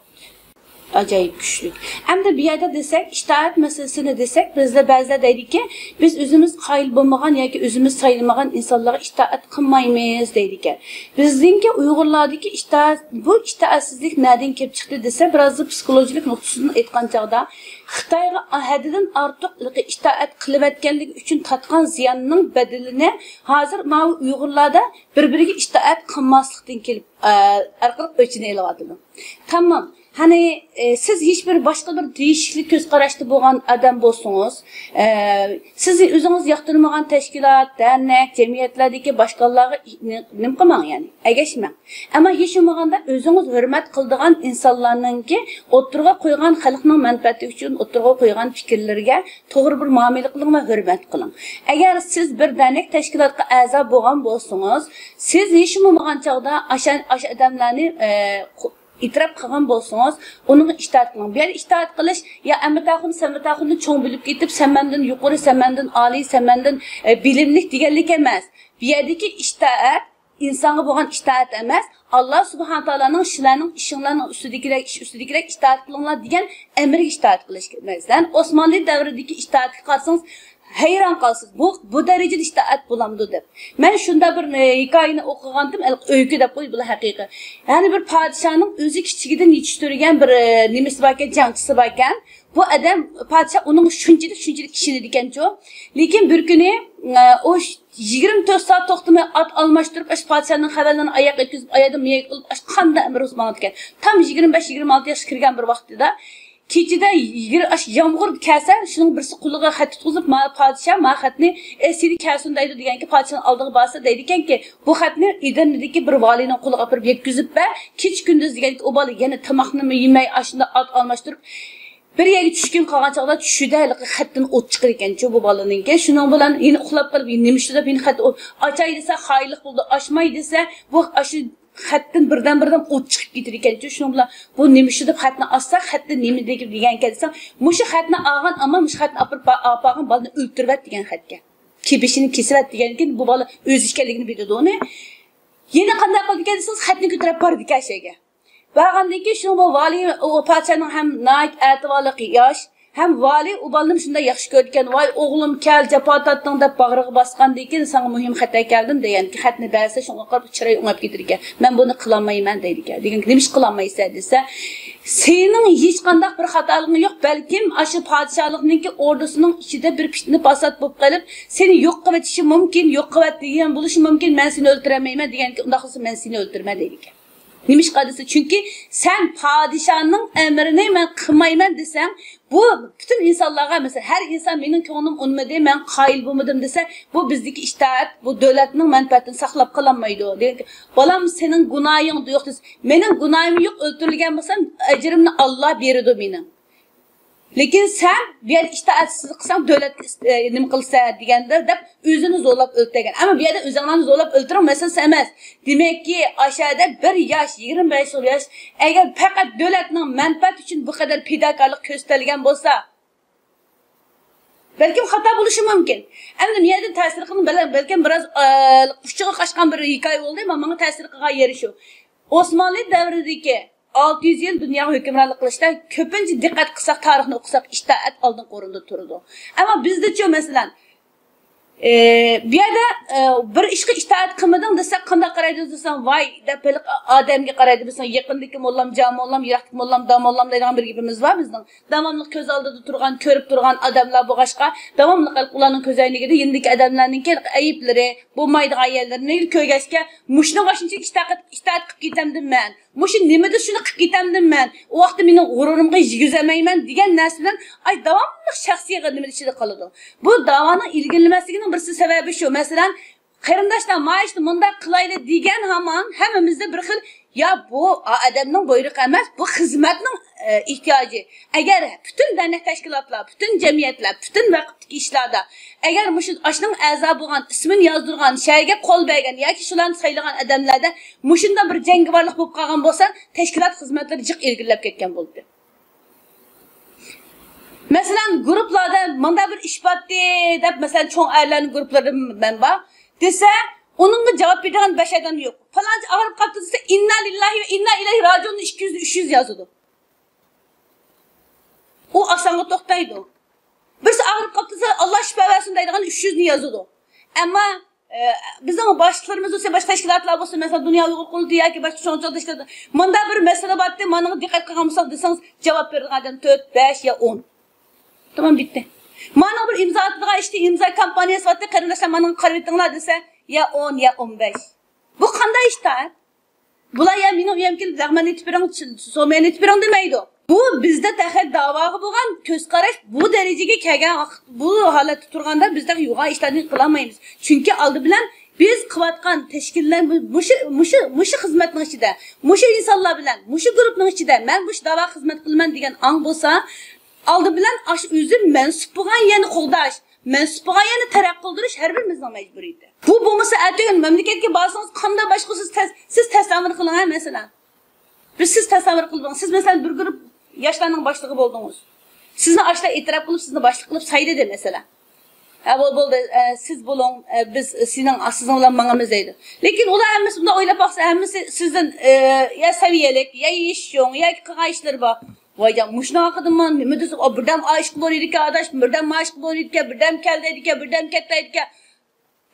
ئاجايىپ كۈچلۈك. ئەمدى بۇ يەردە دېسەك، ئىتائەت مەسىلىسىنى دېسەك، بىزدە بەزىلەر دەيدىكى، بىز ئۆزىمىز قايىل بولمىغان ياكى ئۆزىمىز سايلىمىغان ئىنسانلارغا ئىتائەت قىلمايمىز دەيدىكەن. بىزنىڭكى ئۇيغۇرلاردىكى ئىتائەت، بۇ ئىتائەتسىزلىك نەدىن كېلىپ چىقتى دېسە، بىرازدا پسىخولوگىيەلىك نۇقتىسىدىن ئېيتقان چاغدا، خىتايغا ھەددىدىن ئارتۇق ئىتائەت قىلىۋەتكەنلىكى ئۈچۈن تارتقان زىياننىڭ بەدىلىنى ھازىر ماۋۇ ئۇيغۇرلاردا بىر-بىرىگە ئىتائەت قىلماسلىقتىن كېلىپ، ئە، ئارقىلىق ئۆچىنى ئېلىۋاتىدۇ. تامام. ھەنى، ئە، سىز ھېچ بىر باشقا بىر دېيىشلىك كۆز قاراشتا بولغان ئادەم بولسىڭىز، ئە، سىز ئۆزىڭىز ياقتۇرمىغان تەشكىلات، دەرنەك، جەمئىيەتلەردىكى باشقانلارغا نېمە قىلماڭ، يەنى ئەگەشمەڭ. ئەمما ھېچ بولمىغاندا ئۆزىڭىز ھۆرمەت قىلىدىغان ئىنسانلارنىڭكى ئوتتۇرىغا قويغان، خەلقنىڭ مەنپەئەتى ئۈچۈن ئوتتۇرىغا قويغان پىكىرلىرىگە توغرا بىر مۇئامىلە قىلىڭ ۋە ھۆرمەت قىلىڭ. ئەگەر سىز بىر دەرنەك تەشكىلاتقا ئەزا بولغان بولسىڭىز، سىز ھېچ بولمىغان چاغدا ئاشا-، ئاشۇ ئادەملەرنى، ئە، قو-، ئېتىراپ قىلغان بولسىڭىز، ئۇنىڭغا ئىتائەت قىلىڭ. بۇ يەردە ئىتائەت قىلىش يا ئەمەتئاخۇن، سەمەتئاخۇننى چوڭ بىلىپ كېتىپ، سەن مەندىن يۇقىرى، سەن مەندىن ئالىي، سەن مەندىن، ئە، بىلىملىك دېگەنلىك ئەمەس. بۇ يەردىكى ئىتائەت ئىنسانغا بولغان ئىتائەت ئەمەس، ئاللا سۇبھانە تائالانىڭ شۇلارنىڭ ئىشىڭلارنىڭ ئۈستىدىكىدەك، ئىش ئۈستىدىكىدەك ئىتائەت قىلىڭلار دېگەن ئەمرگە ئىتائەت قىلىش. مەسىلەن، ئوسمانلى دەۋرىدىكى ئىتائەتكە قارىسىڭىز، ھەيران قالىسىز، بۇ، بۇ دەرىجىدە ئىتائەت بولامدۇ دەپ. مەن شۇنداق بىر، ئە، ھېكايىنى ئوقۇغانتىم، ئۆيكە دەپ قوي، بۇلار ھەقىقىي. يەنى بىر پادىشاھنىڭ ئۆزى كىچىكىدىن يېتىشتۈرگەن بىر، ئە، نېمىسى باركەن، جەڭچىسى باركەن. بۇ ئادەم، پادىشاھ ئۇنىڭغا شۇنچىلىك، شۇنچىلىك ئىشىنىدىكەنچۇ. لېكىن بىر كۈنى، ئە، ئۇ يىگىرمە تۆت سائەت توختىماي ئات ئالماشتۇرۇپ، ئاشۇ پادىشاھنىڭ خەۋەرلىرىنى ئاياغقا يەتكۈزۈپ، ئاياغدا مېيەك قىلىپ، ئاشۇ قانداق ئەمرى ماڭىدىكەن. تام يىگىرمە بەش، يىگىرمە ئالتە ياشقا كىرگەن بىر ۋاقتىدا، كېچىدە يىگىر-، ئاشۇ يامغۇر كەلسە، شۇنىڭ بىرسى قولىغا خەت تۇتقۇزۇپ، ما پادىشاھ، ما خەتنى، ئە، سېنى كەلسۇن دەيدۇ دېگەنكى، پادىشاھنىڭ ئالدىغا بارسا دەيدىكەنكى، بۇ خەتنى ئېدىرنىدىكى بىر ۋالىينىڭ قولىغا ئاپىرىپ يەتكۈزۈپ بەر، كېچە كۈندۈز دېگەنكى، ئۇ بالا يەنە تاماقنىمۇ يېمەي، ئاشۇنداق ئات ئالماشتۇرۇپ، بىر يەرگە چۈشكۈن قالغان چاغدا چۈشىدە ھېلىقى خەتتىن ئوت چىقىدىكەنچۇ بۇ بالىنىڭكى. شۇنىڭ بىلەن يەنە ئۇخلاپ قېلىپ، يەنە نېمە ئىش دەپ يەنە خەت ئوت-، ئاچاي دېسە خائىنلىق بولىدۇ، ئاچماي دېسە بۇ ئاشۇ خەتتىن بىردىن-بىردىن ئوت چىقىپ كېتىدىكەنچۇ. شۇنىڭ بىلەن بۇ نېمە ئىش دەپ خەتنى ئاچسا، خەتتە نېمە دېگەن دېگەنكەن دېسەڭ، مۇشۇ خەتنى ئالغان ئامال، مۇشۇ خەتنى ئاپىرىپ با-، ئاپارغان بالىنى ئۆلتۈرۈۋەت دېگەن خەتكەن. كى-، بېشىنى كېسىۋەت دېگەنكىن بۇ بالا ئۆزى ئىكەنلىكىنى بىلىدۇ ئۇنى. يەنە قانداق قىلىدىكەن دېسىڭىز، خەتنى كۆتۈرۈپ بارىدىكەن شەيگە. بارغاندىن كېيىن شۇنىڭ بۇ ۋالىي، ئۇ پادىشاھنىڭ ھەم ناھايىتى ئەتىۋارلىق ياش، ھەم ۋالىي ئۇ بالىنى شۇنداق ياخشى كۆرىدىكەن، ۋاي ئوغلۇم كەل، جاپا تارتتىڭ دەپ باغرىغا باسقاندىن كېيىن ساڭا مۇھىم خەت ئەكەلدىم دېگەن خەتنى بەرسە شۇڭا قاراپ چىرايى ئوڭاپ كېتىدىكەن. مەن بۇنى قىلالمايمەن دەيدىكەن. دېگەن نېمە ئىش قىلالمايسەن دېسە، سېنىڭ ھېچقانداق بىر خاتالىقىڭ يوق، بەلكىم ئاشۇ پادىشاھلىقنىڭكى ئوردىسىنىڭ ئىچىدە بىر پىتنە پاسات بولۇپ قېلىپ سېنى يوق قىلىۋېتىشى مۇمكىن، يوق قىلىۋەت دېگەن بولۇشى مۇمكىن، مەن سېنى ئۆلتۈرەلمەيمەن دېگەنكى ئۇنداق قىلسا مەن سېنى ئۆلتۈرىمەن دەيدىكەن. نېمىشقا دېسە، چۈنكى سەن پادىشاھنىڭ ئەمرىنى مەن قىلمايمەن دېسەڭ، بۇ پۈتۈن ئىنسانلارغا، مەسىلەن، ھەر ئىنسان مېنىڭ كۆڭلۈم ئۇنىمىدى، مەن قايىل بولمىدىم دېسە، بۇ بىزدىكى ئىتائەت، بۇ دۆلەتنىڭ مەنپەئەتىنى ساقلاپ قالالمايدۇ. دېگەن، بالام، سېنىڭ گۇناھىڭ يوق دېسە، مېنىڭ گۇناھىم يوق، ئۆلتۈرۈلگەن بولسام، ئەجرىمنى ئاللا بېرىدۇ مېنىڭ. لېكىن سەن بۇ يەردە ئىتائەتسىزلىك قىلساڭ، دۆلەتكە ئىس-، ئە، نېمە قىلسا دېگەندە دەپ ئۆزىنى زورلاپ ئۆلتۈرگەن. ئەمما بۇ يەردە ئۆزۈڭلارنى زورلاپ ئۆلتۈرۈڭ مەسىلىسى ئەمەس. دېمەككى، ئاشۇ يەردە بىر ياش، يىگىرمە بەش يىل ياش، ئەگەر پەقەت دۆلەتنىڭ مەنپەئەتى ئۈچۈن بۇ قەدەر پىداكارلىق كۆرسىتەلىگەن بولسا، بەلكىم خاتا بولۇشى مۇمكىن. ئەمدى مۇ يەردىن تەسىر قىلغان، بەل-، بەلكىم بىراز، ئە، ئۇچىغا قاچقان بىر ھېكايە بولدى، ئەمما ماڭا تەسىر قىلغان يېرى شۇ. ئوسمانلى دەۋرىدىكى ئالتە يۈز يىل دۇنياغا ھۆكۈمرانلىق قىلىشتا كۆپىنچە دىققەت قىلساق، تارىخنى ئوقۇساق، ئىتائەت ئالدىنقى ئورۇندا تۇرىدۇ. ئەمما بىزدىچۇ، مەسىلەن، ئى، بۇ يەردە، ئى، بىر ئىشقا ئىتائەت قىلمىدىڭ دېسەك، قانداق قارايدۇ دېسەڭ، ۋاي دەپ ھېلىقى ئادەمگە قارايدۇ، بىزنىڭ يېقىندىكى موللام، جا موللام، يىراقتىكى موللام، دا موللام دەيدىغان بىر گېپىمىز بار بىزنىڭ. داۋاملىق كۆز ئالدىدا تۇرغان، كۆرۈپ تۇرغان ئادەملەر بولغاچقا، داۋاملىق ھېلىقى ئۇلارنىڭ كۆز ئەينىكىدە يېنىدىكى ئادەملەرنىڭكى ئەيىبلىرى، بولمايدىغان يەرلىرىنى كۆرگەچكە، مۇشۇنىڭغا شۇنچىلىك ئىتائەت، ئىتائەت قىلىپ كېتەمدىم مەن. مۇشۇ نېمىدە شۇنى قىلىپ كېتەمدىم مەن؟ ئۇ ۋاقىتتا مېنىڭ غۇرۇرۇمغا يېگۈزەلمەيمەن دېگەن نەرسە بىلەن، ئاي، داۋاملىق شەخسىي نېمە ئىچىدە قالىدۇ. بۇ داۋانىڭ ئىلگىرىلىمەسلىكىنىڭ بىرسى سەۋەبى شۇ. مەسىلەن، قېرىنداشلار، مانا ئىشتە مۇنداق قىلايلى دېگەن ھامان ھەممىمىزدە بىر خىل، يا بۇ ئادەمنىڭ بۇيرۇقى ئەمەس، بۇ خىزمەتنىڭ، ئە، ئېھتىياجى. ئەگەر پۈتۈن دەرنەك تەشكىلاتلار، پۈتۈن جەمئىيەتلەر، پۈتۈن ۋاقىتتىكى ئىشلاردا، ئەگەر مۇشۇ ئاشۇنىڭ ئەزا بولغان، ئىسمىنى يازدۇرغان، شەھەرگە قول بەرگەن ياكى شۇلارنى سايلىغان ئادەملەردە مۇشۇنداق بىر جەڭگىۋارلىق بولۇپ قالغان بولسا، تەشكىلات خىزمەتلىرى جىق ئىلگىرىلەپ كەتكەن بولاتتى. مەسىلەن، گۇرۇپلاردا مۇنداق بىر ئىش بارتتى دەپ، مەسىلەن، چوڭ ئەرلەرنىڭ گۇرۇپلىرىدا مەن بار دېسە، ئۇنىڭغا جاۋاب بېرىدىغان بەش ئادەم يوق. پالانچى ئاغرىپ قاپتۇ دېسە، ئىننا لىللاھى ۋە ئىننا ئىلەيھى راجىئۇننى ئىككى يۈز، ئۈچ يۈز يازىدۇ. ئۇ ئاسانغا توختايدۇ. بىرسى ئاغرىپ قاپتۇ دېسە، ئاللا شىپا بەرسۇن دەيدىغان ئۈچ يۈزنى يازىدۇ. ئەمما، ئە، بىزنىڭ باشلىقلىرىمىز بولسا، باشقا تەشكىلاتلار بولسا، مەسىلەن، دۇنيا ئۇيغۇر قۇرۇلتىيى ياكى باشقا چوڭ چوڭ تەشكىلاتلار، مۇنداق بىر مەسىلە بارتتى، مانىڭغا دىققەت قىلغان بولساق دېسىڭىز، جاۋاب بېرىدىغان ئادەم تۆت، بەش يا ئون. تامام، بىتتى. مانىڭغا بىر ئىمزا ئاتىدىغان ئىشتى، ئىمزا كامپانىيەسى بارتتى، قېرىنداشلار، مانىڭغا قارىۋېتىڭلار دېسە، يا ئون يا ئون بەش. بۇ قانداق ئىش تا؟ بۇلار يا مېنىڭ ئۆيۈمگە كېلىپ لەغمەن ئېيتىپ بېرىڭ، سوميانى ئېيتىپ بېرىڭ دېمەيدۇ. بۇ بىزدە تېخى داۋاغا بولغان كۆز قاراش بۇ دەرىجىگە كەلگەن ۋاقىت، بۇ ھالەتتە تۇرغاندا بىز تېخى يوغان ئىشلارنى قىلالمايمىز. چۈنكى ئالدى بىلەن بىز قىلىۋاتقان تەشكىللەر مۇ-، مۇشۇ، مۇشۇ، مۇشۇ خىزمەتنىڭ ئىچىدە، مۇشۇ ئىنسانلار بىلەن، مۇشۇ گۇرۇپنىڭ ئىچىدە مەن مۇشۇ داۋا خىزمەت قىلىمەن دېگەن ئاڭ بولسا، ئالدى بىلەن ئاشۇ ئۆزى مەنسۇپ بولغان يەرنى قوغداش، مەنسۇپ بولغان يەرنى تەرەققىي قىلدۇرۇش ھەر بىرىمىزنىڭ مەجبۇرىيىتى. بۇ بولمىسا، ئەتىگۈن مەملىكەتكە بارسىڭىز، قانداق باشقۇرىسىز؟ تەس-، سىز تەسەۋۋۇر قىلىڭ، ھە، مەسىلەن. بىر سىز تەسەۋۋۇر قىلىپ بېقىڭ. سىز، مەسىلەن، بىر گۇرۇپ ياشلارنىڭ باشلىقى بولدىڭىز. سىزنى ئاشۇنداق ئېتىراپ قىلىپ، سىزنى باشلىق قىلىپ سايلىدى، مەسىلەن. ھە، بول-، بولدى، ئە، سىز بولۇڭ، ئە، بىز سېنىڭ، سىزنىڭ بىلەن ماڭىمىز دەيدۇ. لېكىن ئۇلار ھەممىسى بۇنداق ئويلاپ باقسا، ھەممىسى سىزدىن، ئە، يا سەۋىيەلىك، يا يېشى چوڭ، ياكى قىلغان ئىشلىرى بار. ۋايجان، مۇشۇنىڭ ھەققىدە نېمە دېسە، ئا، بىردەم ئاشقا بولىدىكەن، ئاداش، بىردەم ماشقا بولىدىكەن، بىردەم كەلدەيدىكەن، بىردەم كەتتەيدىكەن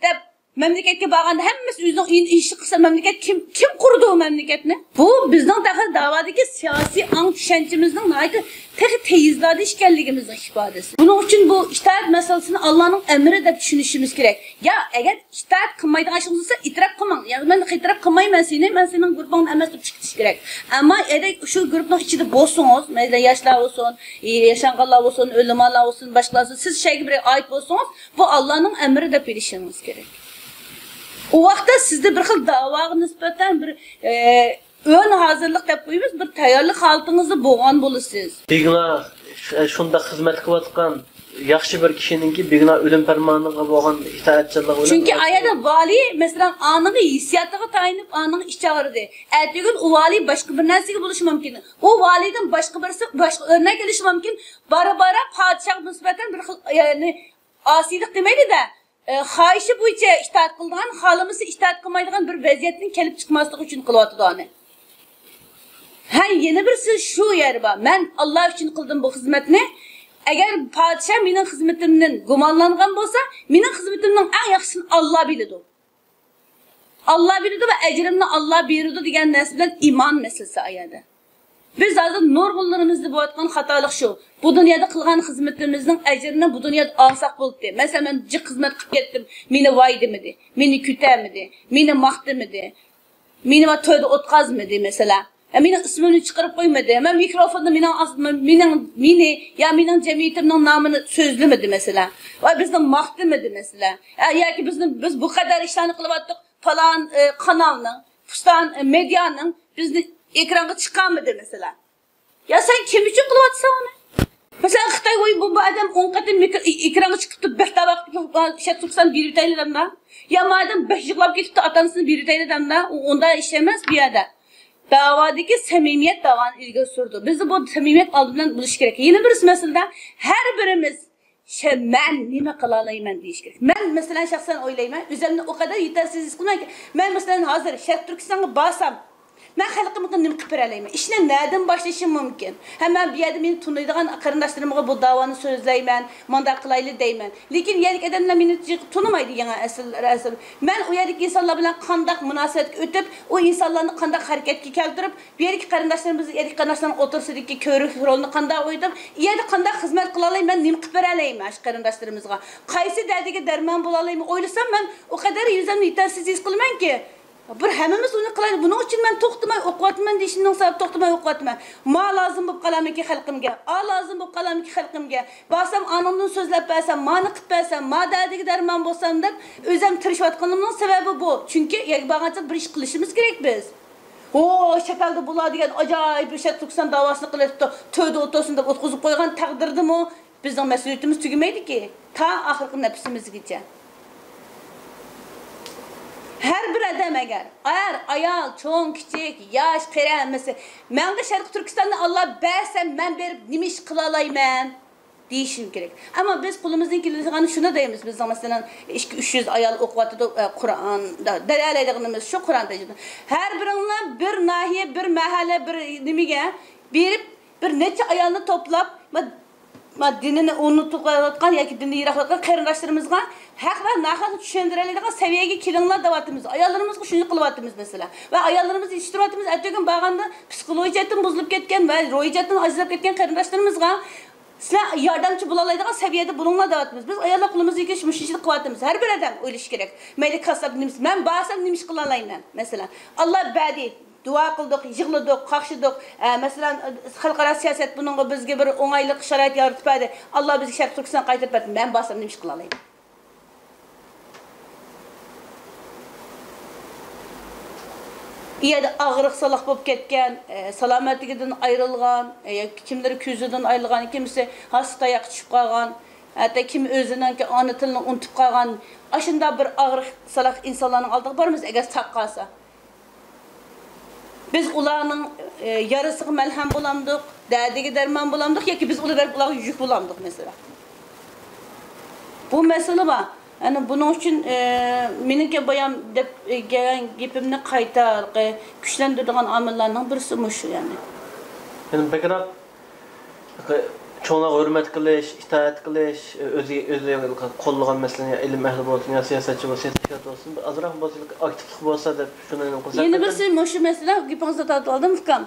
دەپ، مەملىكەتكە بارغاندا ھەممىسى ئۆزىنىڭ ئۆيىنى ئىشى قىلسا، مەملىكەت كىم، كىم قۇرىدۇ ئۇ مەملىكەتنى؟ بۇ بىزنىڭ تېخى داۋادىكى سىياسىي ئاڭ چۈشەنچىمىزنىڭ ناھايىتى تېخى تېيىزلاردا ئىكەنلىكىمىزنىڭ ئىپادىسى. بۇنىڭ ئۈچۈن بۇ ئىتائەت مەسىلىسىنى ئاللانىڭ ئەمرى دەپ چۈشىنىشىمىز كېرەك. يا ئەگەر ئىتائەت قىلمايدىغان ئىشىڭىز بولسا، ئېتىراپ قىلماڭ. يا مەن ئېتىراپ قىلمايمەن سېنى، مەن سېنىڭ گۇرۇپپاڭدىن ئەمەس دەپ چىقىپ كېتىش كېرەك. ئەمما ئەگەر شۇ گۇرۇپپىنىڭ ئىچىدە بولسىڭىز، مەيلى ياشلار بولسۇن، ياشانغانلار بولسۇن، ئۆلىمالار بولسۇن، باشقىلار بولسۇن، سىز شەيگە بىر ئايىت بولسىڭىز، بۇ ئاللانىڭ ئەمرى دەپ بىلىشىڭىز كېرەك. ئۇ ۋاقىتتا سىزدە بىر خىل داۋاغا نىسبەتەن بىر، ئە، ئۆن ھازىرلىق دەپ قويىمىز، بىر تەييارلىق ھالىتىڭىزدە بولغان بولىسىز. بىگۇناھ، شۇنداق خىزمەت قىلىۋاتقان ياخشى بىر كىشىنىڭكى بىگۇناھ ئۆلۈم پەرمانىغا بولغان ئىتائەتچانلىقى بىلەن. چۈنكى ئايەدە ۋالىي، مەسىلەن، ئانىڭ ھېسسىياتىغا تايىنىپ، ئانىڭ ئىچى ئاغرىدى. ئەتىگۈن ئۇ ۋالىي باشقا بىر نەرسىگە بولۇشى مۇمكىن. ئۇ ۋالىيدىن باشقا بىرسى، باشقا ئۆرنەك ئېلىشى مۇمكىن. بارا-بارا پادىشاھقا نىسبەتەن بىر خىل، يەنى، ئاسىيلىق دېمەيلى-دە، ئە، خاھىشى بويىچە ئىتائەت قىلىدىغان، خالىمىسا ئىتائەت قىلمايدىغان بىر ۋەزىيەتنىڭ كېلىپ چىقماسلىقى ئۈچۈن قىلىۋاتىدۇ ئۇنى. ھە، يەنە بىرسى شۇ يەر بار. مەن ئاللا ئۈچۈن قىلدىم بۇ خىزمەتنى. ئەگەر پادىشاھ مېنىڭ خىزمىتىمدىن گۇمانلانغان بولسا، مېنىڭ خىزمىتىمنىڭ ئەڭ ياخشىسىنى ئاللا بىلىدۇ. ئاللا بىلىدۇ ۋە ئەجرىمنى ئاللا بېرىدۇ دېگەن نەرسە بىلەن ئىمان مەسىلىسى ئايەدە. بىز ھازىر نۇرغۇنلىرىمىزدا بولۇۋاتقان خاتالىق شۇ. بۇ دۇنيادا قىلغان خىزمىتىمىزنىڭ ئەجرىنى بۇ دۇنيادا ئالساق بولدى. مەسىلەن، مەن جىق خىزمەت قىلىپ كەتتىم، مېنى ۋاي دېمىدى، مېنى كۆتەرمىدى، مېنى ماختىمىدى. مېنى ۋە تويدا ئوتقازمىدى، مەسىلەن. ھە، مېنىڭ ئىسمىمنى چىقىرىپ قويمىدى. ھە، مىكروفوندا مېنىڭ ئاس-، مېنىڭ، مېنى يا مېنىڭ جەمئىيىتىمنىڭ نامىنى سۆزلىمىدى، مەسىلەن. ۋە بىزنى ماختىمىدى، مەسىلەن. ھە، ياكى بىزنى، بىز بۇ قەدەر ئىشلارنى قىلىۋاتتۇق، پالان، ئە، قانالنىڭ، پۇستان، ئە، مېدىيانىڭ بىزنى ئېكرانغا چىقارمىدى، مەسىلەن. يا سەن كىم ئۈچۈن قىلىۋاتىسەن ئۇنى؟ مەسىلەن، خىتاي، ۋوي، بۇ، بۇ ئادەم ئون قېتىم مىكرو-، ئېكرانغا چىقىپ تۇرۇپ، بەك داۋا قىلىپ، شەرقىي تۈركىستان بېرىۋېتەيلى دەمدە. يا ما ئادەم بەك يىغلاپ كېتىپتۇ، ئاتا ئانىسىنى بېرىۋېتەيلى دەمدە. ئۇ ئۇنداق ئىش ئەمەس بۇ يەردە. داۋادىكى سەمىمىيەت داۋانى ئىلگىرى سۈرىدۇ. بىزدە بۇ سەمىمىيەت ئالدى بىلەن بولۇشى كېرەك. يەنە بىرسى مەسىلىدە، ھەر بىرىمىز شە-، مەن نېمە قىلالايمەن دېيىش كېرەك. مەن، مەسىلەن، شەخسەن ئويلايمەن، ئۆزۈمنى ئۇ قەدەر يېتەرسىز ھېس قىلىمەنكى، مەن، مەسىلەن، ھازىر شەرقىي تۈركىستانغا بارسام، مەن خەلقىمگە نېمە قىلىپ بېرەلەيمەن؟ ئىشنى نەدىن باشلىشىم مۇمكىن؟ ھە، مەن بۇ يەردە مېنى تونۇيدىغان قېرىنداشلىرىمغا بۇ داۋانى سۆزلەيمەن، مۇنداق قىلايلى دەيمەن. لېكىن يەرلىك ئادەملەر مېنى جىق تونۇمايدۇ، يېڭى ئەسىل، ئەسىل. مەن ئۇ يەردىكى ئىنسانلار بىلەن قانداق مۇناسىۋەتكە ئۆتۈپ، ئۇ ئىنسانلارنى قانداق ھەرىكەتكە كەلتۈرۈپ، بۇ يەردىكى قېرىنداشلىرىمىز، يەردىكى قېرىنداشلارنىڭ ئوتتۇرىسىدىكى كۆۋرۈك رولىنى قانداق ئوينىتىپ، ئۇ يەردە قانداق خىزمەت قىلالايمەن، نېمە قىلىپ بېرەلەيمەن شۇ قېرىنداشلىرىمىزغا؟ قايسى دەردىگە دەرمان بولالايمەن؟ ئويلىسام، مەن ئۇ قەدەر ئۆزۈمنى يېتەرسىز ھېس قىلىمەنكى، بىر ھەممىمىز ئۇنى قىلايلى. بۇنىڭ ئۈچۈن مەن توختىماي ئوقۇۋاتىمەن دېيىشىمنىڭ سەۋەبى، توختىماي ئوقۇۋاتىمەن. ما لازىم بولۇپ قالامىكى خەلقىمگە؟ ئا لازىم بولۇپ قالامىكى خەلقىمگە؟ بارسام ئانىڭدىن سۆزلەپ بەرسەم، مانى قىلىپ بەرسەم، ما دەردىگە دەرمان بولسام دەپ ئۆزۈم تىرىشىۋاتقىنىمنىڭ سەۋەبى بۇ. چۈنكى يەرگە بارغانچە بىر ئىش قىلىشىمىز كېرەك بىز. ھو، چەت ئەلدە بۇلار دېگەن ئاجايىپ بىر شەرقىي تۈركىستان داۋاسىنى قىلىۋېتىپتۇ، تۆدە ئولتۇرسۇن دەپ ئوتقۇزۇپ قويغان تەقدىردىمۇ بىزنىڭ مەسئۇلىيىتىمىز تۈگىمەيدىكى، تا ئاخىرقى نەپىسىمىزگىچە. ھەر بىر ئادەم ئەگەر، ئەر، ئايال، چوڭ، كىچىك، ياش، قېرى، ھەممىسى، مەڭگۈ شەرقىي تۈركىستاننى ئاللا بەرسە، مەن بېرىپ نېمە ئىش قىلالايمەن؟ دېيىشىم كېرەك. ئەمما بىز قولىمىزدىن كېلىدىغان شۇنى دەيمىز. بىزنىڭ، مەسىلەن، ئىككى، ئۈچ يۈز ئايال ئوقۇۋاتىدۇ، ئە، قۇرئان، دە-، دەلەيلەيدىغىنىمىز شۇ قۇرئان تەرجىمە. ھەر بىرىڭلار بىر ناھىيە، بىر مەھەللە، بىر نېمىگە بېرىپ، بىر نەچچە ئايالنى توپلاپ، ما-، ما دىنىنى ئۇنتۇپ قېلىۋاتقان ياكى دىندىن يىراق قېلىۋاتقان قېرىنداشلىرىمىزغا ھەق ۋە ناھەقنى چۈشەندۈرەلەيدىغان سەۋىيەگە كېلىڭلار دەۋاتىمىز. ئاياللىرىمىزغا شۇنى قىلىۋاتىمىز، مەسىلەن. ۋە ئاياللىرىمىزنى يېتىشتۈرۈۋاتىمىز. ئەتىگۈن بارغاندا پسىخولوگىيە جەھەتتىن بۇزۇلۇپ كەتكەن ۋە روھىي جەھەتتىن ئاجىزلاپ كەتكەن قېرىنداشلىرىمىزغا سىلەر ياردەمچى بولالايدىغان سەۋىيەدە بولۇڭلار دەۋاتىمىز. بىز ئاياللار قولىمىزدىن كېلىشىچە مۇشۇ ئىشنى قىلىۋاتىمىز. ھەر بىر ئادەم ئويلىشى كېرەك. مەيلى كاسساپ نېمىسى، مەن بارسام نېمە ئىش قىلالايمەن؟ مەسىلەن، ئاللا بەردى، دۇئا قىلدۇق، يىغلىدۇق، قاقشىدۇق. ئە، مەسىلەن، خەلقئارا سىياسەت بۇنىڭغا بىزگە بىر ئوڭايلىق شارائىت يارىتىپ بەردى. ئاللا بىزگە شەرقىي تۈركىستان قايتۇرۇپ بەردى. مەن بارسام نېمە ئىش قىلالايمەن؟ ئۇ يەردە ئاغرىق-سالاق بولۇپ كەتكەن، ئە، سالامەتلىكىدىن ئايرىلغان، ئە، ياكى كىملىرى كۆزىدىن ئايرىلغان، كىمسى ھاسا تاياققا چۈشۈپ قالغان، ھەتتا كىم ئۆزىنىڭكى ئانا تىلىنى ئۇنتۇپ قالغان، ئاشۇنداق بىر ئاغرىق-سالاق ئىنسانلارنىڭ ئالدىغا بارىمىز، ئەگەر ساق قالسا. بىز ئۇلارنىڭ، ئە، يارىسىغا مەلھەم بولامدۇق، دەردىگە دەرمان بولامدۇق ياكى بىز ئۇلار بېرىپ ئۇلارغا يۈك بولامدۇق، مەسىلەن؟ بۇ مەسىلە بار. يەنى بۇنىڭ ئۈچۈن، ئە، مېنىڭكى بايام دەپ، ئە، گەلگەن گېپىمنى قايتا، ئە، كۈچلەندۈرىدىغان ئامىللارنىڭ بىرسى مۇشۇ، يەنى. يەنى بەكرەك، ئە، چوڭلارغا ھۆرمەت قىلىش، ئىتائەت قىلىش، ئۆزى، ئۆزى قوللىغان، مەسىلەن، يا ئىلىم ئەھلى بولسۇن، يا سىياسەتچى بولسۇن، يا تەشكىلات بولسۇن، بىر ئازراق بولسا، ئاكتىپلىق بولسا دەپ شۇنى قىلساق يەنە بىرسى مۇشۇ مەسىلە، گېپىڭىزنى تارتىۋالدىم، ئۇكام.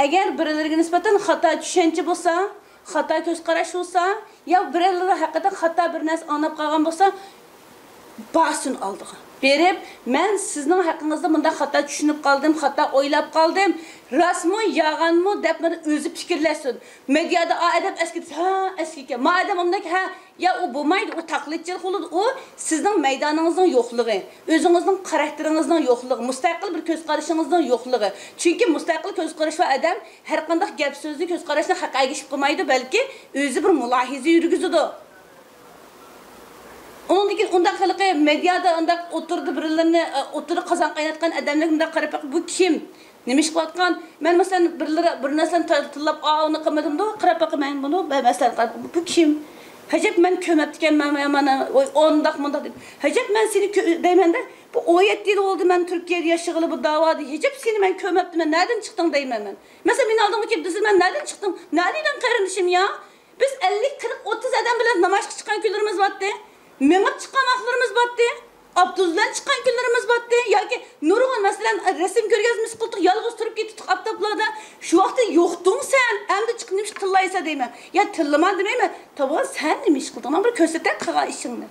ئەگەر بىرەيلىرىگە نىسبەتەن خاتا چۈشەنچە بولسا، خاتا كۆز قاراش بولسا، يا بىرەيلەر ھەقىقەتەن خاتا بىر نەرسە ئاڭلاپ قالغان بولسا، بارسۇن ئالدىغا. بېرىپ، مەن سىزنىڭ ھەققىڭىزدا مۇنداق خاتا چۈشىنىپ قالدىم، خاتا ئويلاپ قالدىم، راستمۇ، يالغانمۇ دەپ مانا ئۆزى پىكىرلەشسۇن. مېدىيادا ئا ئادەم ئەسكى دېسە، ھە، ئەسكى ئىكەن. ما ئادەم ئۇنداق، ھە، يا ئۇ بولمايدۇ، ئۇ تاقلىدچىلىق بولىدۇ، ئۇ سىزنىڭ مەيدانىڭىزنىڭ يوقلۇقى، ئۆزىڭىزنىڭ خاراكتېرىڭىزنىڭ يوقلۇقى، مۇستەقىل بىر كۆز قارىشىڭىزنىڭ يوقلۇقى. چۈنكى مۇستەقىل كۆز قارىشى بار ئادەم ھەر قانداق گەپ سۆزنى، كۆز قاراشنى خەققە ئەگىشىپ قىلمايدۇ، بەلكى ئۆزى بىر مۇلاھىزە يۈرگۈزىدۇ. ئۇنىڭدىن كېيىن ئۇنداق ھېلىقى مېدىيادا ئۇنداق ئوتتۇرىدا بىرلىرىنى، ئە، ئوتتۇرىدا قازان قايناتقان ئادەملەرگە مۇنداق قاراپ بېقىپ، بۇ كىم؟ نېمە ئىش قىلىۋاتقان؟ مەن مەسىلەن، بىرلىرى بىر نەرسىلەرنى تا-، تىللاپ، ئا، ئۇنى قىلمىدىمدۇ؟ قاراپ باقىمەن بۇنى، مە-، مەسىلەن، قاراپ، بۇ كىم؟ ھەجەپ مەن كۆرمەپتىكەنمەن، مانا، ۋاي، ئۇنداق، مۇنداق دەپ. ھەجەپ مەن سېنى كۆ-، دەيمەن-دە، بۇ ئون يەتتە يىل بولدى مەن تۈركىيەدە ياشىغىلى بۇ داۋادا. ھەجەپ سېنى مەن كۆرمەپتىمەن، نەدىن چىقتىڭ دەيمەن مەن. مەسىلەن، مېنىڭ ئالدىمغا كېلىپ دېسە، مەن نەدىن چىقتىم؟ نەدىن قېرىندىشىم يا؟ بىز ئەللىك، قىرىق، ئوتتۇز ئادەم بىلەن نامايىشقا چىققان كۈنلىرىمىز بارتتى. مېڭىپ چىققان ۋاقىتلىرىمىز بارتتى. ئاپتوبۇس بىلەن چىققان كۈنلىرىمىز بارتتى. ياكى نۇرغۇن، مەسىلەن، رەسىم كۆرگەزمىسى قىلدۇق، يالغۇز تۇرۇپ كېتىپتۇق ئاپتاپلاردا. شۇ ۋاقىتتا يوقتۇڭ سەن، ئەمدى چىقىپ نېمە ئىش تىللايسەن دەيمەن. يا تىللىما دېمەيمەن. تاۋا سەن نېمە ئىش قىلدىڭ؟ ماڭا بىر كۆرسىتە قىلغان ئىشىڭنى.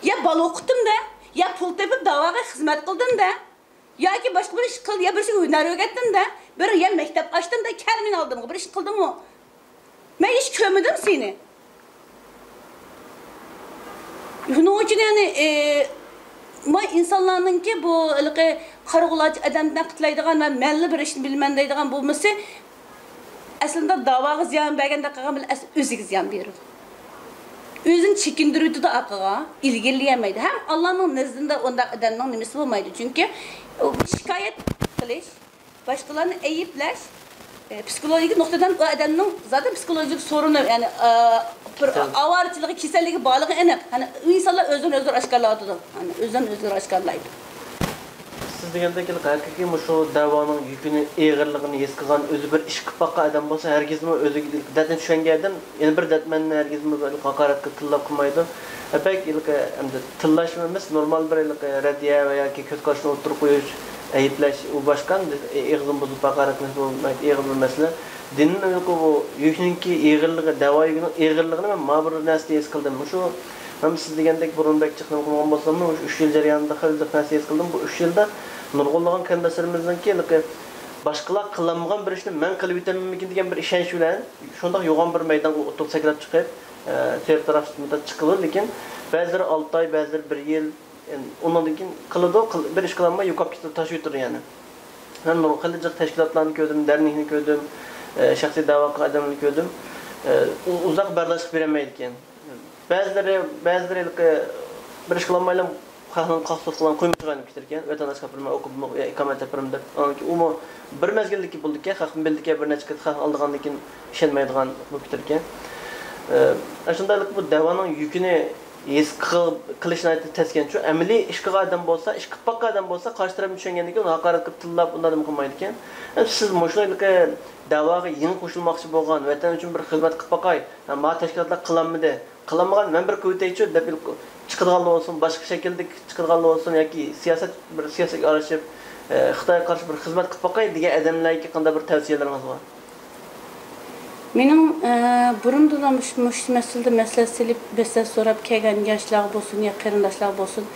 يا بالا ئوقۇتتۇم دە، يا پۇل تېپىپ داۋاغا خىزمەت قىلدىم دە. ياكى باشقا بىر ئىش قىل، يا بىر ئىشكە ھۈنەر ئۆگەتتىڭ-دە، بىر يا مەكتەپ ئاچتىڭ-دە، كەل مېنىڭ ئالدىمغا، بىر ئىش قىلدىڭمۇ؟ مەن ھېچ كۆرمىدىم سېنى. شۇنىڭ ئۈچۈن يەنى، ئى، ما ئىنسانلارنىڭكى بۇ ھېلىقى قارىغۇلارچە ئادەمنى تەنقىدلەيدىغان ۋە مەنلا بىر ئىشنى بىلىمەن دەيدىغان بولمىسى، ئەسلىدە داۋاغا زىيان بەرگەندەك قىلغان بىلەن ئەسلى ئۆزىگە زىيان بېرىدۇ. ئۆزىنى چېكىندۈرۈۋېتىدۇ ئارقىغا، ئىلگىرىلىيەلمەيدۇ. ھەم ئاللانىڭ نەزدىدە ئۇنداق ئادەمنىڭ نېمىسى بولمايدۇ. چۈنكى ئۇ شىكايەت قىلىش، باشقىلارنى ئەيىبلەش، ئى، پسىخولوگىك نۇقتىدىن ئۇ ئادەمنىڭ زادى پسىخولوگىك سورۇنى، يەنى، ئى، بىر كېسەل. ئاۋارىچىلىكى، كېسەللىكى بارلىقى ئېنىق. يەنى ئىنسانلار ئۆزىنى ئۆزلىرى ئاشكارىلاۋاتىدۇ. يەنى ئۆزىنى ئۆزلىرى ئاشكارىلايدۇ. سىز دېگەندەك ھەقىقىي مۇشۇ دەۋانىڭ يۈكىنى، ئېغىرلىقىنى ھېس قىلغان، ئۆزى بىر ئىش قىلىپ باققان ئادەم بولسا، ھەرگىزمۇ ئۆزىگە دەردىنى چۈشەنگەن ئادەم يەنە بىر دەردمەننى ھەرگىزمۇ بىر ھاقارەتكە تىللاپ قىلمايدۇ. بەك ھېلىقى ئەمدى تىللاشمۇ ئەمەس، نورمال بىر ھېلىقى رەددىيە ۋە ياكى كۆز قاراشنى ئوتتۇرىغا قويۇش، ئەيىبلەش، ئۇ باشقا، ئەمدى ئېغىزىنى بۇزۇپ ھاقارەتلەش، بۇ ئېغىر بىر مەسىلە. دىننىڭ ھېلىقى بۇ يۈكنىڭكى ئېغىرلىقى، دەۋا يۈكىنىڭ ئېغىرلىقىنى مەن مانا بىر نەرسىدە ھېس قىلدىم. مۇشۇ مەن سىز دېگەندەك بۇرۇن بەك جىق نېمە قىلمىغان بولساممۇ، مۇشۇ ئۈچ يىل جەريانىدا خېلى جىق نەرسە ھېس قىلدىم. بۇ ئۈچ يىلدا نۇرغۇنلىغان قېرىنداشلىرىمىزنىڭكى ھېلىقى باشقىلار قىلالمىغان بىر ئىشنى مەن قىلىۋېتەممىكىن دېگەن بىر ئىشەنچ بىلەن شۇنداق يوغان بىر مەيدانغا ئوتتۇرىغا سەكرەپ چىقىپ، ئە، تۆۋەن تەرەپ چىقىدۇ. لېكىن بەزىلىرى ئالتە ئاي، بەزىلىرى بىر يىل، ئۇنىڭدىن كېيىن قىلىدۇ، قىل-، بىر ئىش قىلالماي يوقاپ كېتىدۇ، تاشلىۋېتىدۇ يەنە. مەن نۇر-، خېلى جىق تەشكىلاتلارنى كۆردۈم، دەرنەكنى كۆردۈم، ئە، شەخسىي دەۋا قىلغان ئادەملەرنى كۆردۈم. ئە، ئۇ-، ئۇزاق بەرداشلىق بېرەلمەيدىكەن. بەزىلىرى، بەزىلىرى ھېلىقى بىر ئىش قىلالمايلا خەقنىڭ قاقسۇت قىلغان قۇيمۇشىغا ئايلىنىپ كېتىدىكەن. ۋەتەنداشلىققا بېرىمەن، ئوقۇپ، ئىقامەت ئېلىپ بېرىمەن دەپ. ئاندىن كېيىن ئۇمۇ بىر مەزگىلدىكى بولىدىكەن، خەقتىن بىلىدىكەن، بىر نەچچە قېتىم خەق ئالىدىغاندىن كېيىن ئىشەنمەيدىغان بولۇپ كېتىدىكەن. ئە، ئاشۇنداقلىق بۇ دەۋانىڭ يۈكىنى ھېس قىل-، قىلىش ناھايىتى تەسكەن. شۇ ئەمەلىي ئىش قىلغان ئادەم بولسا، ئىش قىلىپ باققان ئادەم بولسا، قارشى تەرەپنى چۈشەنگەندىن كېيىن ھاقارەت قىلىپ تىللاپ ئۇنداق نېمە قىلمايدىكەن. ئە، سىز مۇشۇ ھېلىقى دەۋاغا يېڭى قوشۇلماقچى بولغان، ۋەتەن ئۈچۈن بىر خىزمەت قىلىپ باقاي، ھە، ما تەشكىلاتلار قىلالمىدى، قىلالمىغان، مەن بىر كۆرۈۋېتەيچۇ دەپ چىقىدىغانلا بولسۇن، باشقا شەكىلدە چىقىدىغانلا بولسۇن ياكى سىياسەت، بىر سىياسەتكە ئارىلىشىپ، ئە، خىتايغا قارشى بىر خىزمەت قىلىپ باقاي دېگەن ئادەملەرگە قانداق بىر تەۋسىيەلىرىڭىز بار؟ مېنىڭ، ئە، بۇرۇندىلا مۇش-، مۇشۇ مەسىلىدە مەسلىھەت سېلىپ، مەسلىھەت سوراپ كەلگەن ياشلارغا بولسۇن يا قېرىنداشلارغا بولسۇن،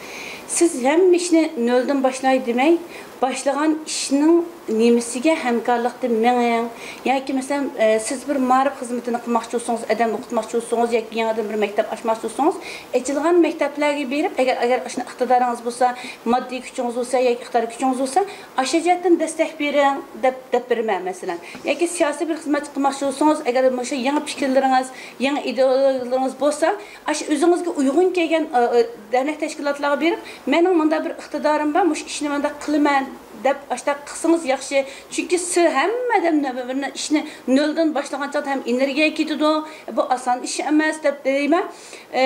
سىز ھەممە ئىشنى نۆلدىن باشلاي دېمەي، باشلىغان ئىشنىڭ نېمىسىگە ھەمكارلىقتا مېڭىڭ. ياكى مەسىلەن، ئە، سىز بىر مائارىپ خىزمىتىنى قىلماقچى بولسىڭىز، ئادەم ئوقۇتماقچى بولسىڭىز ياكى يېڭىدىن بىر مەكتەپ ئاچماقچى بولسىڭىز، ئېچىلغان مەكتەپلەرگە بېرىپ، ئەگەر، ئەگەر ئاشۇنداق ئىقتىدارىڭىز بولسا، ماددىي كۈچىڭىز بولسا ياكى ئىقتىدار كۈچىڭىز بولسا، ئاشۇ جەھەتتىن دەستەك بېرىڭ دەپ، دەپ بېرىمەن مەسىلەن. ياكى سىياسىي بىر خىزمەت قىلماقچى بولسىڭىز، ئەگەر مۇشۇ يېڭى پىكىرلىرىڭىز، يېڭى ئىدېئولوگىيەلىرىڭىز بولسا، ئاشۇ ئۆزىڭىزگە ئۇيغۇن كەلگەن، ئە، ئە، دەرنەك تەشكىلاتلارغا بېرىپ، مېنىڭ مۇنداق بىر ئىقتىدارىم بار، مۇشۇ ئىشنى مۇنداق قىلىمەن دەپ، ئاشۇنداق قىلسىڭىز ياخشى. چۈنكى سىز ھەممە ئادەم نە-، بىر ئىشنى نۆلدىن باشلىغان چاغدا ھەم ئېنېرگىيە كېتىدۇ، بۇ ئاسان ئىش ئەمەس دەپ دەيمەن. ئە،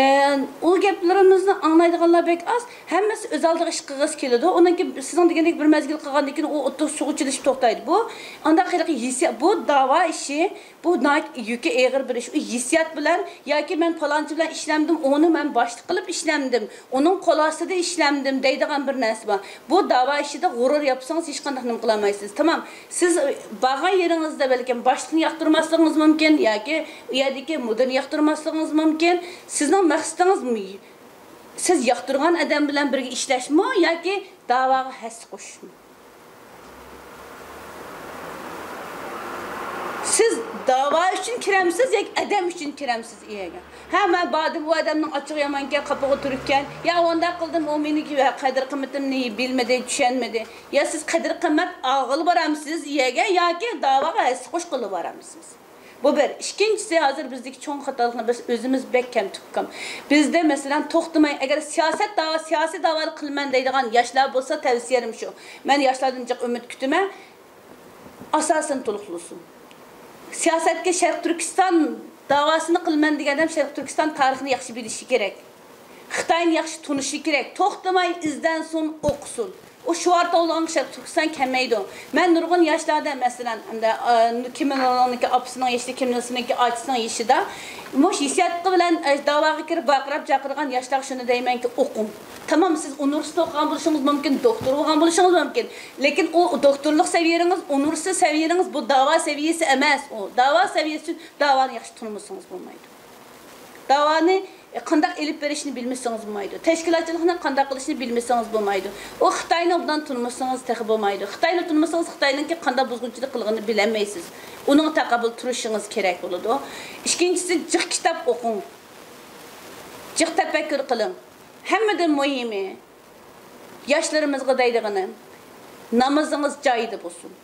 ئۇ گەپلىرىمىزنى ئاڭلايدىغانلار بەك ئاز. ھەممىسى ئۆز ئالدىغا ئىش قىلغۇسى كېلىدۇ. ئۇنىڭ كېيىن سىزنىڭ دېگەندەك بىر مەزگىل قىلغاندىن كېيىن ئۇ ئوتتۇرا سۇغا چىلىشىپ توختايدۇ. بۇ ئانداق ھېلىقى ھېسسىيات، بۇ داۋا ئىشى، بۇ ناھايىتى يۈكى ئېغىر بىر ئىش. ئۇ ھېسسىيات بىلەن ياكى مەن پالانچى بىلەن ئىشلەمدىم، ئۇنى مەن باشلىق قىلىپ ئىشلەمدىم، ئۇنىڭ قول ئاستىدا ئىشلەمدىم دەيدىغان بىر نەرسە بار. بۇ داۋا ئىشىدا غۇرۇر ياپسىڭىز ھېچقانداق نېمە قىلالمايسىز. تامام. سىز بارغان يېرىڭىزدە بەلكىم باشلىقنى ياقتۇرماسلىقىڭىز مۇمكىن ياكى ئۇ يەردىكى مۇدىرنى ياقتۇرماسلىقىڭىز مۇمكىن. سىزنىڭ مەقسىتىڭىز سىز ياقتۇرغان ئادەم بىلەن بىرگە ئىشلەشمۇ ياكى داۋاغا ھەسسە قوشۇشمۇ؟ سىز داۋا ئۈچۈن كىرەمسىز ياكى ئادەم ئۈچۈن كىرەمسىز ئۇ يەرگە؟ ھە، مەن باردىم، ئۇ ئادەمنىڭ ئاچچىقى يامانكەن، قاپىقى تۈرۈككەن، يا ئۇنداق قىلدىم، ئۇ مېنىڭكى قەدىر-قىممىتىمنى بىلمىدى، چۈشەنمىدى. يا سىز قەدىر-قىممەت ئالغىلى بارامسىز ئۇ يەرگە ياكى داۋاغا ھەسسە قوشقىلى بارامسىز؟ بۇ بىر. ئىككىنچىسى، ھازىر بىزدىكى چوڭ خاتالىقنى بىز ئۆزىمىز بەك كەمتۈك قىلغان. بىزدە، مەسىلەن، توختىماي، ئەگەر سىياسەت داۋا، سىياسىي داۋا قىلىمەن دەيدىغان ياشلار بولسا، تەۋسىيەم شۇ. مەن ياشلاردىن جىق ئۈمىد كۈتىمەن، ئاساسىنى تولۇقلىسۇن. سىياسەتكە شەرقىي تۈركىستان داۋاسىنى قىلىمەن دېگەن ئادەم شەرقىي تۈركىستان تارىخىنى ياخشى بىلىشى كېرەك. خىتاينى ياخشى تونۇشى كېرەك. توختىماي ئىزدەنسۇن، ئوقۇسۇن. ئۇ شوئار توۋلىغانغا شەرقىي تۈركىستان كەلمەيدۇ. مەن نۇرغۇن ياشلاردا، مەسىلەن، ئەمدى، ئا، كىم ئىل سۇنىڭكى ئاپىسىنىڭ يېشىدا، كىم ئىل سۇنىڭكى ئاچىسىنىڭ يېشىدا مۇشۇ ھېسسىياتقا بىلەن، ئە، داۋاغا كىرىپ ۋارقىراپ جاقىرىغان ياشلارغا شۇنى دەيمەنكى، ئوقۇڭ. تامام، سىز ئۇنىۋېرسىتېت ئوقۇغان بولۇشىڭىز مۇمكىن، دوكتور بولغان بولۇشىڭىز مۇمكىن. لېكىن ئۇ دوكتورلۇق سەۋىيەڭىز، ئۇنىۋېرسىتېت سەۋىيەڭىز بۇ داۋا سەۋىيەسى ئەمەس. ئۇ داۋا سەۋىيەسى ئۈچۈن داۋانى ياخشى تونۇمىسىڭىز بولمايدۇ. داۋانى قانداق ئېلىپ بېرىشنى بىلمىسىڭىز بولمايدۇ. تەشكىلاتچىلىقنى قانداق قىلىشنى بىلمىسىڭىز بولمايدۇ. ئۇ خىتاينى ئوبدان تونۇمىسىڭىز تېخى بولمايدۇ. خىتاينى تونۇمىسىڭىز، خىتاينىڭكى قانداق بۇزغۇنچىلىق قىلغىنىنى بىلەلمەيسىز. ئۇنىڭغا تاقابىل تۇرۇشىڭىز كېرەك بولىدۇ. ئىككىنچىسى، جىق كىتاب ئوقۇڭ. جىق تەپەككۇر قىلىڭ. ھەممىدىن مۇھىمى، ياشلىرىمىزغا دەيدىغىنىم، نامىزىڭىز جايىدا بولسۇن.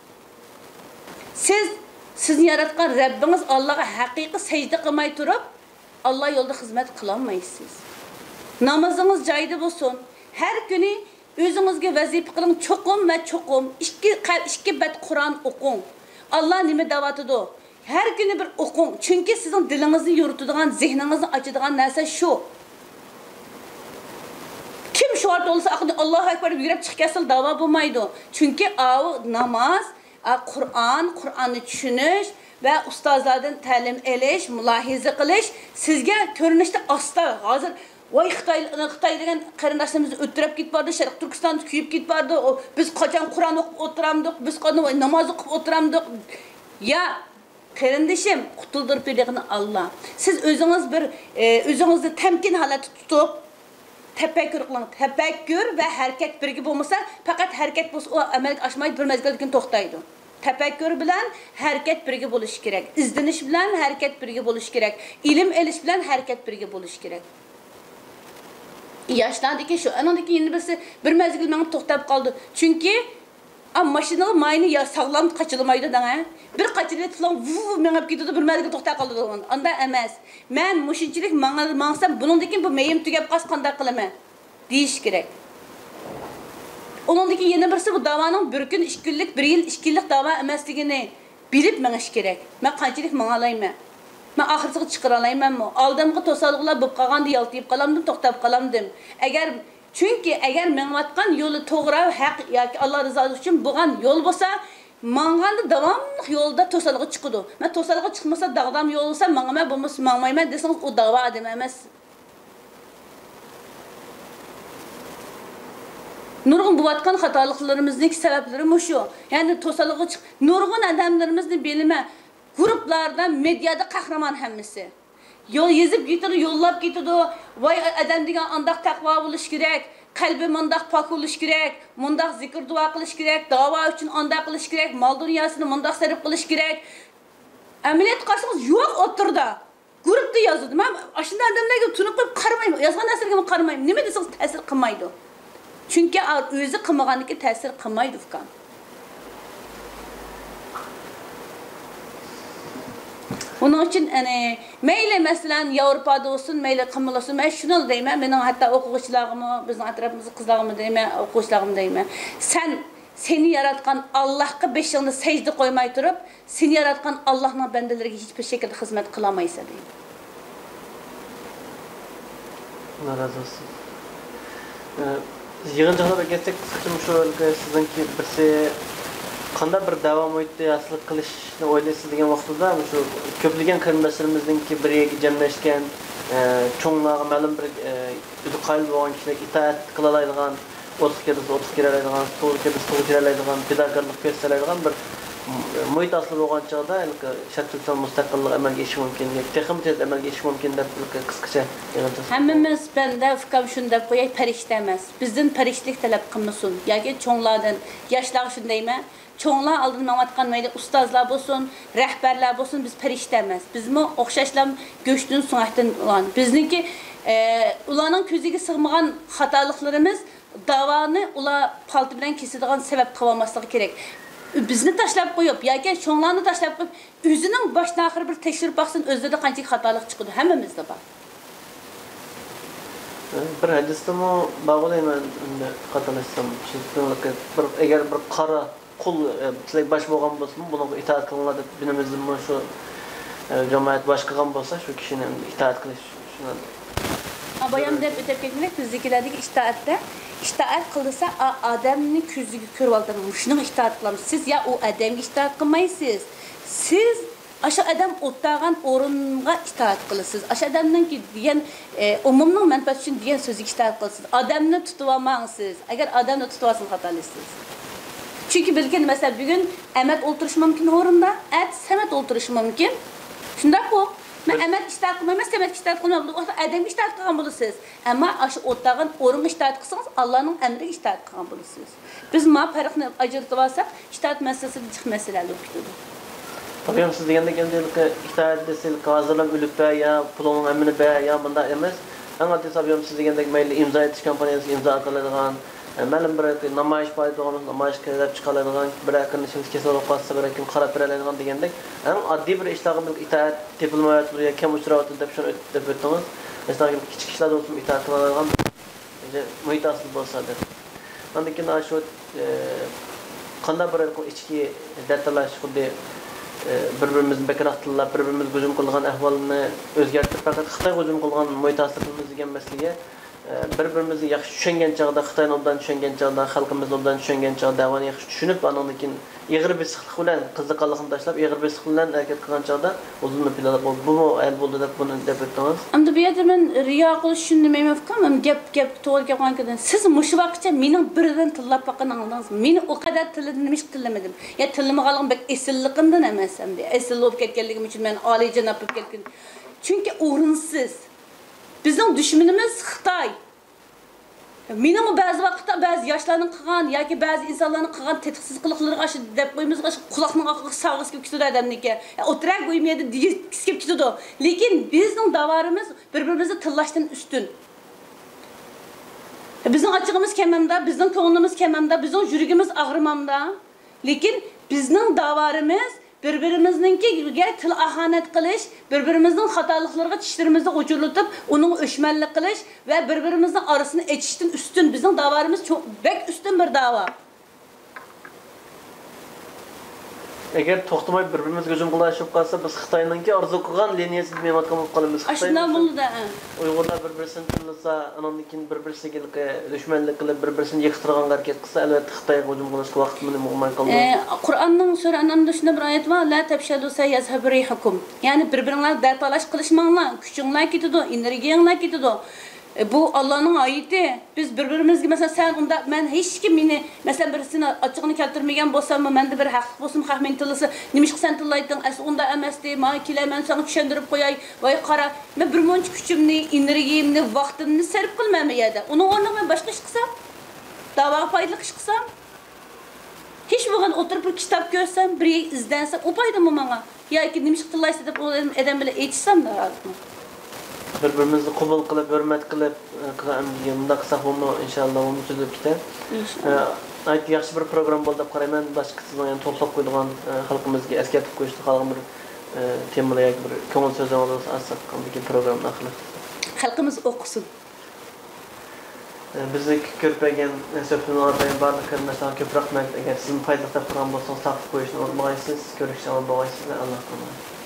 سىز سىزنى ياراتقان رەببىڭىز ئاللاغا ھەقىقىي سەجدە قىلماي تۇرۇپ، ئاللا يولىدا خىزمەت قىلالمايسىز. نامىزىڭىز جايىدا بولسۇن. ھەر كۈنى ئۆزىڭىزگە ۋەزىپە قىلىڭ، چوقۇم ۋە چوقۇم ئىككى قە-، ئىككى بەت قۇرئان ئوقۇڭ. ئاللا نېمە دەۋاتىدۇ؟ ھەر كۈنى بىر ئوقۇڭ، چۈنكى سىزنىڭ دىلىڭىزنى يورۇتىدىغان، زېھنىڭىزنى ئاچىدىغان نەرسە شۇ. كىم شۇ ۋاقىت بولسا، ئاقىدىن ئاللاھۇ ئەكبەر دەپ يۈگۈرۈپ چىقىپ كەتسىلا داۋا بولمايدۇ. چۈنكى ئاۋۇ ناماز، ئا، قۇرئان، قۇرئاننى چۈشىنىش ۋە ئۇستازلاردىن تەلىم ئېلىش، مۇلاھىزە قىلىش سىزگە كۆرۈنۈشتە ئاستا. ھازىر ۋاي خىتاي، خىتاي دېگەن قېرىنداشلىرىمىز ئۆتتۈرەپ كېتىپ بارىدۇ، شەرقىي تۈركىستاندا كۆيۈپ كېتىپ بارىدۇ. ئۇ، بىز قاچان قۇرئان ئوقۇپ ئولتۇرامدۇق، بىز قاچان ناماز ئوقۇپ ئولتۇرامدۇق؟ يا، قېرىندىشىم، قۇتۇلدۇرۇپ بېرىدىغىنى ئاللا. سىز ئۆزىڭىز بىر، ئى، ئۆزىڭىزنى تەمكىن ھالەتتە تۇتۇپ، تەپەككۇر قىلىڭ. تەپەككۇر ۋە ھەرىكەت بىرگە بولمىسا، پەقەت ھەرىكەت بولسا، ئۇ ئەمەلگە ئاشمايدۇ، بىر مەزگىلدىن كېيىن توختايدۇ. تەپەككۇر بىلەن ھەرىكەت بىرگە بولۇشى كېرەك. ئىزدىنىش بىلەن ھەرىكەت بىرگە بولۇشى كېرەك. ئىلىم ئېلىش بىلەن ھەرىكەت بىرگە بولۇشى كېرەك. ياشلاردىكى شۇ. ئانىڭدىن كېيىن يەنە بىرسى بىر مەزگىل مېڭىپ توختاپ قالىدۇ. چۈنكى، ئا، ماشىنىغا ماينى يا ساغلام قاچىلىمايدۇ دەڭە. بىر قاچىلىۋېتىپلا ۋۇ مېڭىپ كېتىدۇ، بىر مەزگىل توختاپ قالىدۇ. ئاندا ئەمەس. مەن مۇشۇنچىلىك ماڭا-، ماڭسام، بۇنىڭدىن كېيىن بۇ مېيىم تۈگەپ قالسا قانداق قىلىمەن؟ دېيىش كېرەك. ئۇنىڭدىن كېيىن يەنە بىرسى، بۇ داۋانىڭ بىر كۈن، ئىككى كۈنلۈك، بىر يىل، ئىككى يىللىق داۋا ئەمەسلىكىنى بىلىپ مېڭىش كېرەك. مەن قانچىلىك ماڭالايمەن؟ مەن ئاخىرسىغا چىقىرالايمەنمۇ؟ ئالدىمغا توسالغۇلار بولۇپ قالغاندا يالتىيىپ قالامدىم، توختاپ قالامدىم؟ ئەگەر، چۈنكى ئەگەر مېڭىۋاتقان يولى توغرا، ھەق ياكى ئاللا رىزاسى ئۈچۈن بولغان يول بولسا، ماڭغاندا داۋاملىق يولدا توسالغۇ چىقىدۇ. مەن توسالغۇ چىقمىسا، داغدام يول بولسا ماڭىمەن، بولمىسا ماڭمايمەن دېسىڭىز، ئۇ داۋا ئادىمى ئەمەس. نۇرغۇن بولۇۋاتقان خاتالىقلىرىمىزنىڭ سەۋەبلىرى مۇشۇ. يەنى توسالغۇ چىق-، نۇرغۇن ئادەملىرىمىزنى بىلىمەن. گۇرۇپپىلاردا، مېدىيادا قەھرىمان ھەممىسى. يول يېزىپ كېتىدۇ، يوللاپ كېتىدۇ. ۋاي ئادەم دېگەن ئانداق تەقۋا بولۇش كېرەك، قەلبى مۇنداق پاك بولۇش كېرەك، مۇنداق زىكىر دۇئا قىلىش كېرەك، داۋا ئۈچۈن ئانداق قىلىش كېرەك، مال دۇنياسىنى مۇنداق سەرپ قىلىش كېرەك. ئەمەلىيەتكە قارىسىڭىز يوق ئوتتۇرىدا. گۇرۇپپىدا يازىدۇ. مەن ئاشۇنداق ئادەملەرگە تونۇپ قويۇپ قارىمايمەن. يازغان نەرسىلىرىگە قارىمايمەن. نېمە دېسىڭىز تەسىر قىلمايدۇ. چۈنكى ئا-، ئۆزى قىلمىغاندىكى تەسىر قىلمايدۇ، ئۇكام. ئۇنىڭ ئۈچۈن، ئەنە، مەيلى، مەسىلەن، ياۋروپادا بولسۇن، مەيلى قېمىل بولسۇن، مەن شۇنىلا دەيمەن، مېنىڭ ھەتتا ئوقۇغۇچىلارغىمۇ، بىزنىڭ ئەتراپىمىزدىكى قىزلارغىمۇ دەيمەن، ئوقۇغۇچىلارغىمۇ دەيمەن، سەن سېنى ياراتقان ئاللاھقا بېشىڭنى سەجدە قويماي تۇرۇپ، سېنى ياراتقان ئاللاھنىڭ بەندىلىرىگە ھېچ بىر شەكىلدە خىزمەت قىلالمايسەن دەيمەن. ئاللا رازى بولسۇن. ئە، بىز يىغىن جاغلاپ ئەكەتسەك، قىسقىچە مۇشۇ سىزنىڭكى بىرسى قانداق بىر دەۋا مۇھىتى ھاسىل قىلىشنى ئويلايسىز دېگەن ۋاقتىدا، مۇشۇ كۆپلىگەن قېرىنداشلىرىمىزنىڭكى بىر يەرگە جەملەشكەن، ئە، چوڭلارغا مەلۇم بىر، ئە، ئۆزى قايىل بولغان كىشىلەر ئىتائەت قىلالايدىغان، ئوتلۇق يەردە ئوتلۇق كىرەلەيدىغان، سۇغا كىرسە سۇغا كىرەلەيدىغان، پىداكارلىق كۆرسىتەلەيدىغان بىر مۇھىت ھاسىل بولغان چاغدا، ھېلىقى شەرقىي تۈركىستان مۇستەقىللىقى ئەمەلگە ئېشىشى مۇمكىن، تېخىمۇ تېز ئەمەلگە ئېشىشى مۇمكىن دەپ، ھېلىقى قىسقىچە يىغىنچە. ھەممىمىز بەندە، ئۇكام، شۇنى دەپ قوياي، پەرىشتە ئەمەس. بىزدىن پەرىشتىلىك تەلەپ قىلمىسۇن ياكى چوڭلاردىن. ياشلارغا شۇنى دەيمەن، چوڭلار ئالدىدا ماڭىۋاتقان مەيلى ئۇستازلار بولسۇن، رەھبەرلەر بولسۇن، بىز پەرىشتە ئەمەس. بىزمۇ ئوخشاشلا گۆشتىن، سۆڭەكتىن بولغان. بىزنىڭكى، ئە، ئۇلارنىڭ كۆزىگە سىغمىغان خاتالىقلىرىمىز داۋانى ئۇلار پالتا بىلەن كېسىدىغان سەۋەب قىلىۋالماسلىقى كېرەك. بىزنى تاشلاپ قويۇپ ياكى چوڭلارنى تاشلاپ قويۇپ، ئۆزىنىڭ باشتىن ئاخىر بىر تەكشۈرۈپ باقسۇن، ئۆزلىرىدە قانچىلىك خاتالىق چىقىدۇ، ھەممىمىزدە بار. بىر ھەدىستىمۇ بارغۇ دەيمەن، ئەمدى خاتالاشسام، بىر، ئەگەر بىر قارا قۇل، ئە، سىلەرگە باش بولغان بولسىمۇ، بۇنىڭغا ئىتائەت قىلىڭلار دەپ دىنىمىزدىمۇ شۇ، ئە، جامائەت باش قىلغان بولسا، شۇ كىشىنى ئىتائەت قىلىش، شۇنى بايام دەپ ئۆتۈپ كەتكەندەك، بىزدىكىلەردىكى ئىتائەتتە، ئىتائەت قىلسا، ئا-، ئادەمنى كۆزىگە كۆرۈۋالىدۇ. مۇشۇنىڭغا ئىتائەت قىلامسىز؟ سىز يا ئۇ ئادەمگە ئىتائەت قىلمايسىز. سىز ئاشۇ ئادەم ئولتۇرغان ئورۇنغا ئىتائەت قىلىسىز. ئاشۇ ئادەمنىڭكى دېگەن، ئە، ئومۇمنىڭ مەنپەئەتى ئۈچۈن دېگەن سۆزىگە ئىتائەت قىلىسىز. ئادەمنى تۇتۇۋالماڭ سىز. ئەگەر ئادەمنى تۇتۇۋالسىڭىز خاتالىشىسىز. چۈنكى بەلكىم، مەسىلەن، بۈگۈن ئەمەت ئولتۇرۇشى مۇمكىن ئورۇندا، ئەتىسى سەمەت ئولتۇرۇشى مۇمكىن. شۇنداققۇ؟ مەن ئەمەتكە ئىتائەت قىلمايمەن، سەمەتكە ئىتائەت قىلمايمەن. بۇ ئادەمگە ئىتائەت قىلغان بولىسىز. ئەمما ئاشۇ ئولتۇرغان ئورۇنغا ئىتائەت قىلسىڭىز، ئاللانىڭ ئەمرىگە ئىتائەت قىلغان بولىسىز. بىز ما پەرقنى ئاجرىتىپ ئالساق، ئىتائەت مەسىلىسى جىق مەسىلە ھەل بولۇپ كېتىدۇ. ئابايام، سىز دېگەندەك، ئەمدى ھېلىقى ئىتائەت دېسە، ھېلىقى ھازىرلا ئۆلۈپ بەر يا پۇلۇڭنىڭ ھەممىنى بەر يا مۇنداق ئەمەس. ئەڭ ئاددىيسى، ئابايام، سىز دېگەندەك، مەيلى ئىمزا ئېتىش كامپانىيەسىگە ئىمزا ئاتالايدىغان، ئە، مەلۇم بىر نامايىش پائالىيىتى بولغان بولسا، نامايىشقا كىرىپ چىقالايدىغان، بىرەر قېرىندىشىمىز كېسەل بولۇپ قالسا، بىرەر كىم قاراپ بېرەلەيدىغان دېگەندەك، ئەڭ ئاددىي بىر ئىشلارغا بىر ئىتائەت تېپىلمايۋاتىدۇ يا كەم ئۇچراۋاتىدۇ دەپ شۇنى ئۆتۈپ ئۆتتىڭىز. مەسىلەن، كىچىك ئىشلاردا بولسىمۇ ئىتائەت قىلالايدىغان مۇھىت ھاسىل بولسا دەپ. ئاندىن كېيىن شۇ، ئە، قانداق بىر ئىچكى دەتالاش، خۇددى، ئە، بىر-بىرىمىزنى بەكرەك تىللاپ، بىر-بىرىمىزگە ھۇجۇم قىلىدىغان ئەھۋالنى ئۆزگەرتىپ، پەقەت خىتايغا ھۇجۇم قىلىدىغان مۇھىت ھاسىل قىلىمىز دېگەن مەسىلىگە، ئە، بىر-بىرىمىزنى ياخشى چۈشەنگەن چاغدا، خىتاينى ئوبدان چۈشەنگەن چاغدا، خەلقىمىزنى ئوبدان چۈشەنگەن چاغدا، دەۋانى ياخشى چۈشىنىپ، ئانىڭدىن كېيىن ئېغىر بېسىقلىق بىلەن، قىزىقارلىقنى تاشلاپ، ئېغىر بېسىقلىق بىلەن ھەرىكەت قىلغان چاغدا ئۇزۇنلا پىلانلاپ، بۇمۇ ھەل بولدى دەپ بۇنى دەپ ئۆتتىڭىز. ئەمدى بۇ يەردە مەن رىيا قىلىش ئۈچۈن دېمەيمەن، ئۇكام، ئەمدى گەپ، گەپكە توغرا كەلگەن. سىز مۇشۇ ۋاقىتقىچە مېنىڭ بىرىدىن تىللاپ باققىنىڭىزنى، مېنى ئۇ قەدەر تىللىدى، نېمىشقا تىللىمىدىم؟ يا تىللىمىغانلىقىم بەك ئېسىللىقىمدىن ئەمەس، ئەمدى ئېسىل بولۇپ كەتكەنلىكىم ئۈچۈن مەن ئالىيجاناب بولۇپ كەتكەن. چۈنكى ئورۇنسىز. بىزنىڭ دۈشمىنىمىز خىتاي. مېنىڭمۇ بەزى ۋاقىتتا بەزى ياشلارنىڭ قىلغان ياكى بەزى ئىنسانلارنىڭ قىلغان تېتىقسىز قىلىقلىرىغا ئاشۇ دەپ قويىمىزغۇ، ئاشۇ قۇلاقنىڭ ئارقىغا ساۋغىسى كېلىپ كېتىدۇ ئادەمنىڭكى. ئولتۇراي، بۇ يەردە دېگۈسى كېلىپ كېتىدۇ. لېكىن بىزنىڭ داۋارىمىز بىر-بىرىمىزنى تىللاشتىن ئۈستۈن. بىزنىڭ ئاچچىقىمىز كەممەمدا، بىزنىڭ كۆڭلىمىز كەممەمدا، بىزنىڭ يۈرىكىمىز ئاغرىمامدا. لېكىن بىزنىڭ داۋارىمىز بىر-بىرىمىزنىڭكىگە تىل ئاھانەت قىلىش، بىر-بىرىمىزنىڭ خاتالىقلىرىغا چىشلىرىمىزنى غۇچۇرلىتىپ، ئۇنىڭغا ئۆچمەنلىك قىلىش ۋە بىر-بىرىمىزنىڭ ئارىسىنى ئېچىشتىن ئۈستۈن. بىزنىڭ داۋارىمىز چوڭ، بەك ئۈستۈن بىر داۋا. ئەگەر توختىماي بىر-بىرىمىزگە ھۇجۇم قىلىۋاتىدىغان بولسا، بىز خىتاينىڭكى ئارزۇ قىلغان لىنىيەسىدە مېڭىۋاتقان بولۇپ قالىمىز. ئاشۇنداق بولىدۇ، ھە. ئۇيغۇرلار بىر-بىرسىنى تىللىسا، ئانىڭدىن كېيىن بىر-بىرسىگە دۈشمەنلىك قىلىپ، بىر-بىرسىنى يىقىتىدىغانغا ھەرىكەت قىلسا، ئەلۋەتتە خىتايغا ھۇجۇم قىلىشقا ۋاقىت مېنى بولماي قالىدۇ. ئە، قۇرئاننىڭ سۈرە ئەنئامدا شۇنداق بىر ئايەت بار، لا تەپشەلۇ سەيەزھەبۇ رىھۇكۇم. يەنى بىر-بىرىڭلار دەتالاش قىلىشماڭلار، كۈچۈڭلار كېتىدۇ، ئېنېرگىيەڭلار كېتىدۇ. ئە، بۇ ئاللانىڭ ئايىتى. بىز بىر-بىرىمىزگە، مەسىلەن، سەن ئۇنداق، مەن ھېچكىم مېنى، مەسىلەن، بىرسىنى ئاچچىقىنى كەلتۈرمىگەن بولساممۇ، مەندە بىر ھەقلىق بولسىمۇ، خەق مېنى تىللىسا، نېمىشقا سەن تىللايتتىڭ؟ ئەسلى ئۇنداق ئەمەستى، ماڭا كېلە، مەن ساڭا چۈشەندۈرۈپ قوياي. ۋاي قارا، مەن بىر مۇنچە كۈچۈمنى، ئېنېرگىيەمنى، ۋاقتىمنى سەرپ قىلىمەن بۇ يەردە. ئۇنىڭ ئورنىغا مەن باشقا ئىش قىلسام، داۋاغا پايدىلىق ئىش قىلسام، ھېچ بولمىغاندا ئولتۇرۇپ بىر كىتاب كۆرسەم، بىر ئىزدەنسەم، ئۇ پايدىمۇ ماڭا؟ ياكى نېمىشقا تىللايسىز دەپ ئۇ ئادەم بىلەن ئېيتىشسام نارازىمەن. بىر-بىرىمىزنى قوبۇل قىلىپ، ھۆرمەت قىلىپ، ئە، قىلغان ئەمدى مۇنداق قىلساق بۇمۇ ئىنشاللا بۇمۇ تۈزۈلۈپ كېتەر. ئىنشاللا. ئە، ناھايىتى ياخشى بىر پروگرامما بولدى دەپ قارايمەن. باشقا سىزنىڭ يەنە توپلاپ قويىدىغان، ئە، خەلقىمىزگە ئەسكەرتىپ قويۇشنى خالىغان بىر، ئە، تېمىلار ياكى بىر كۆڭۈل سۆزلىرىڭىز بولسا ئالساق، ئاندىن كېيىن پروگراممىنى ئاخىرلاشتۇرساق. خەلقىمىز ئوقۇسۇن. ئە، بىزنى كۆرۈپ بەرگەن، ئە، سۆھبىتىمىزنى ئاڭلاپ بەرگەن بارلىق قېرىنداشلارغا كۆپرەك رەھمەت. ئەگەر سىزمۇ پايدىلىق دەپ قارىغان بولسىڭىز، تارقىتىپ قويۇشنى ئۇنتۇمىغايسىز. كۆرۈشكىچە ئامان بولغايسىز. ئاللاھقا ئامانەت.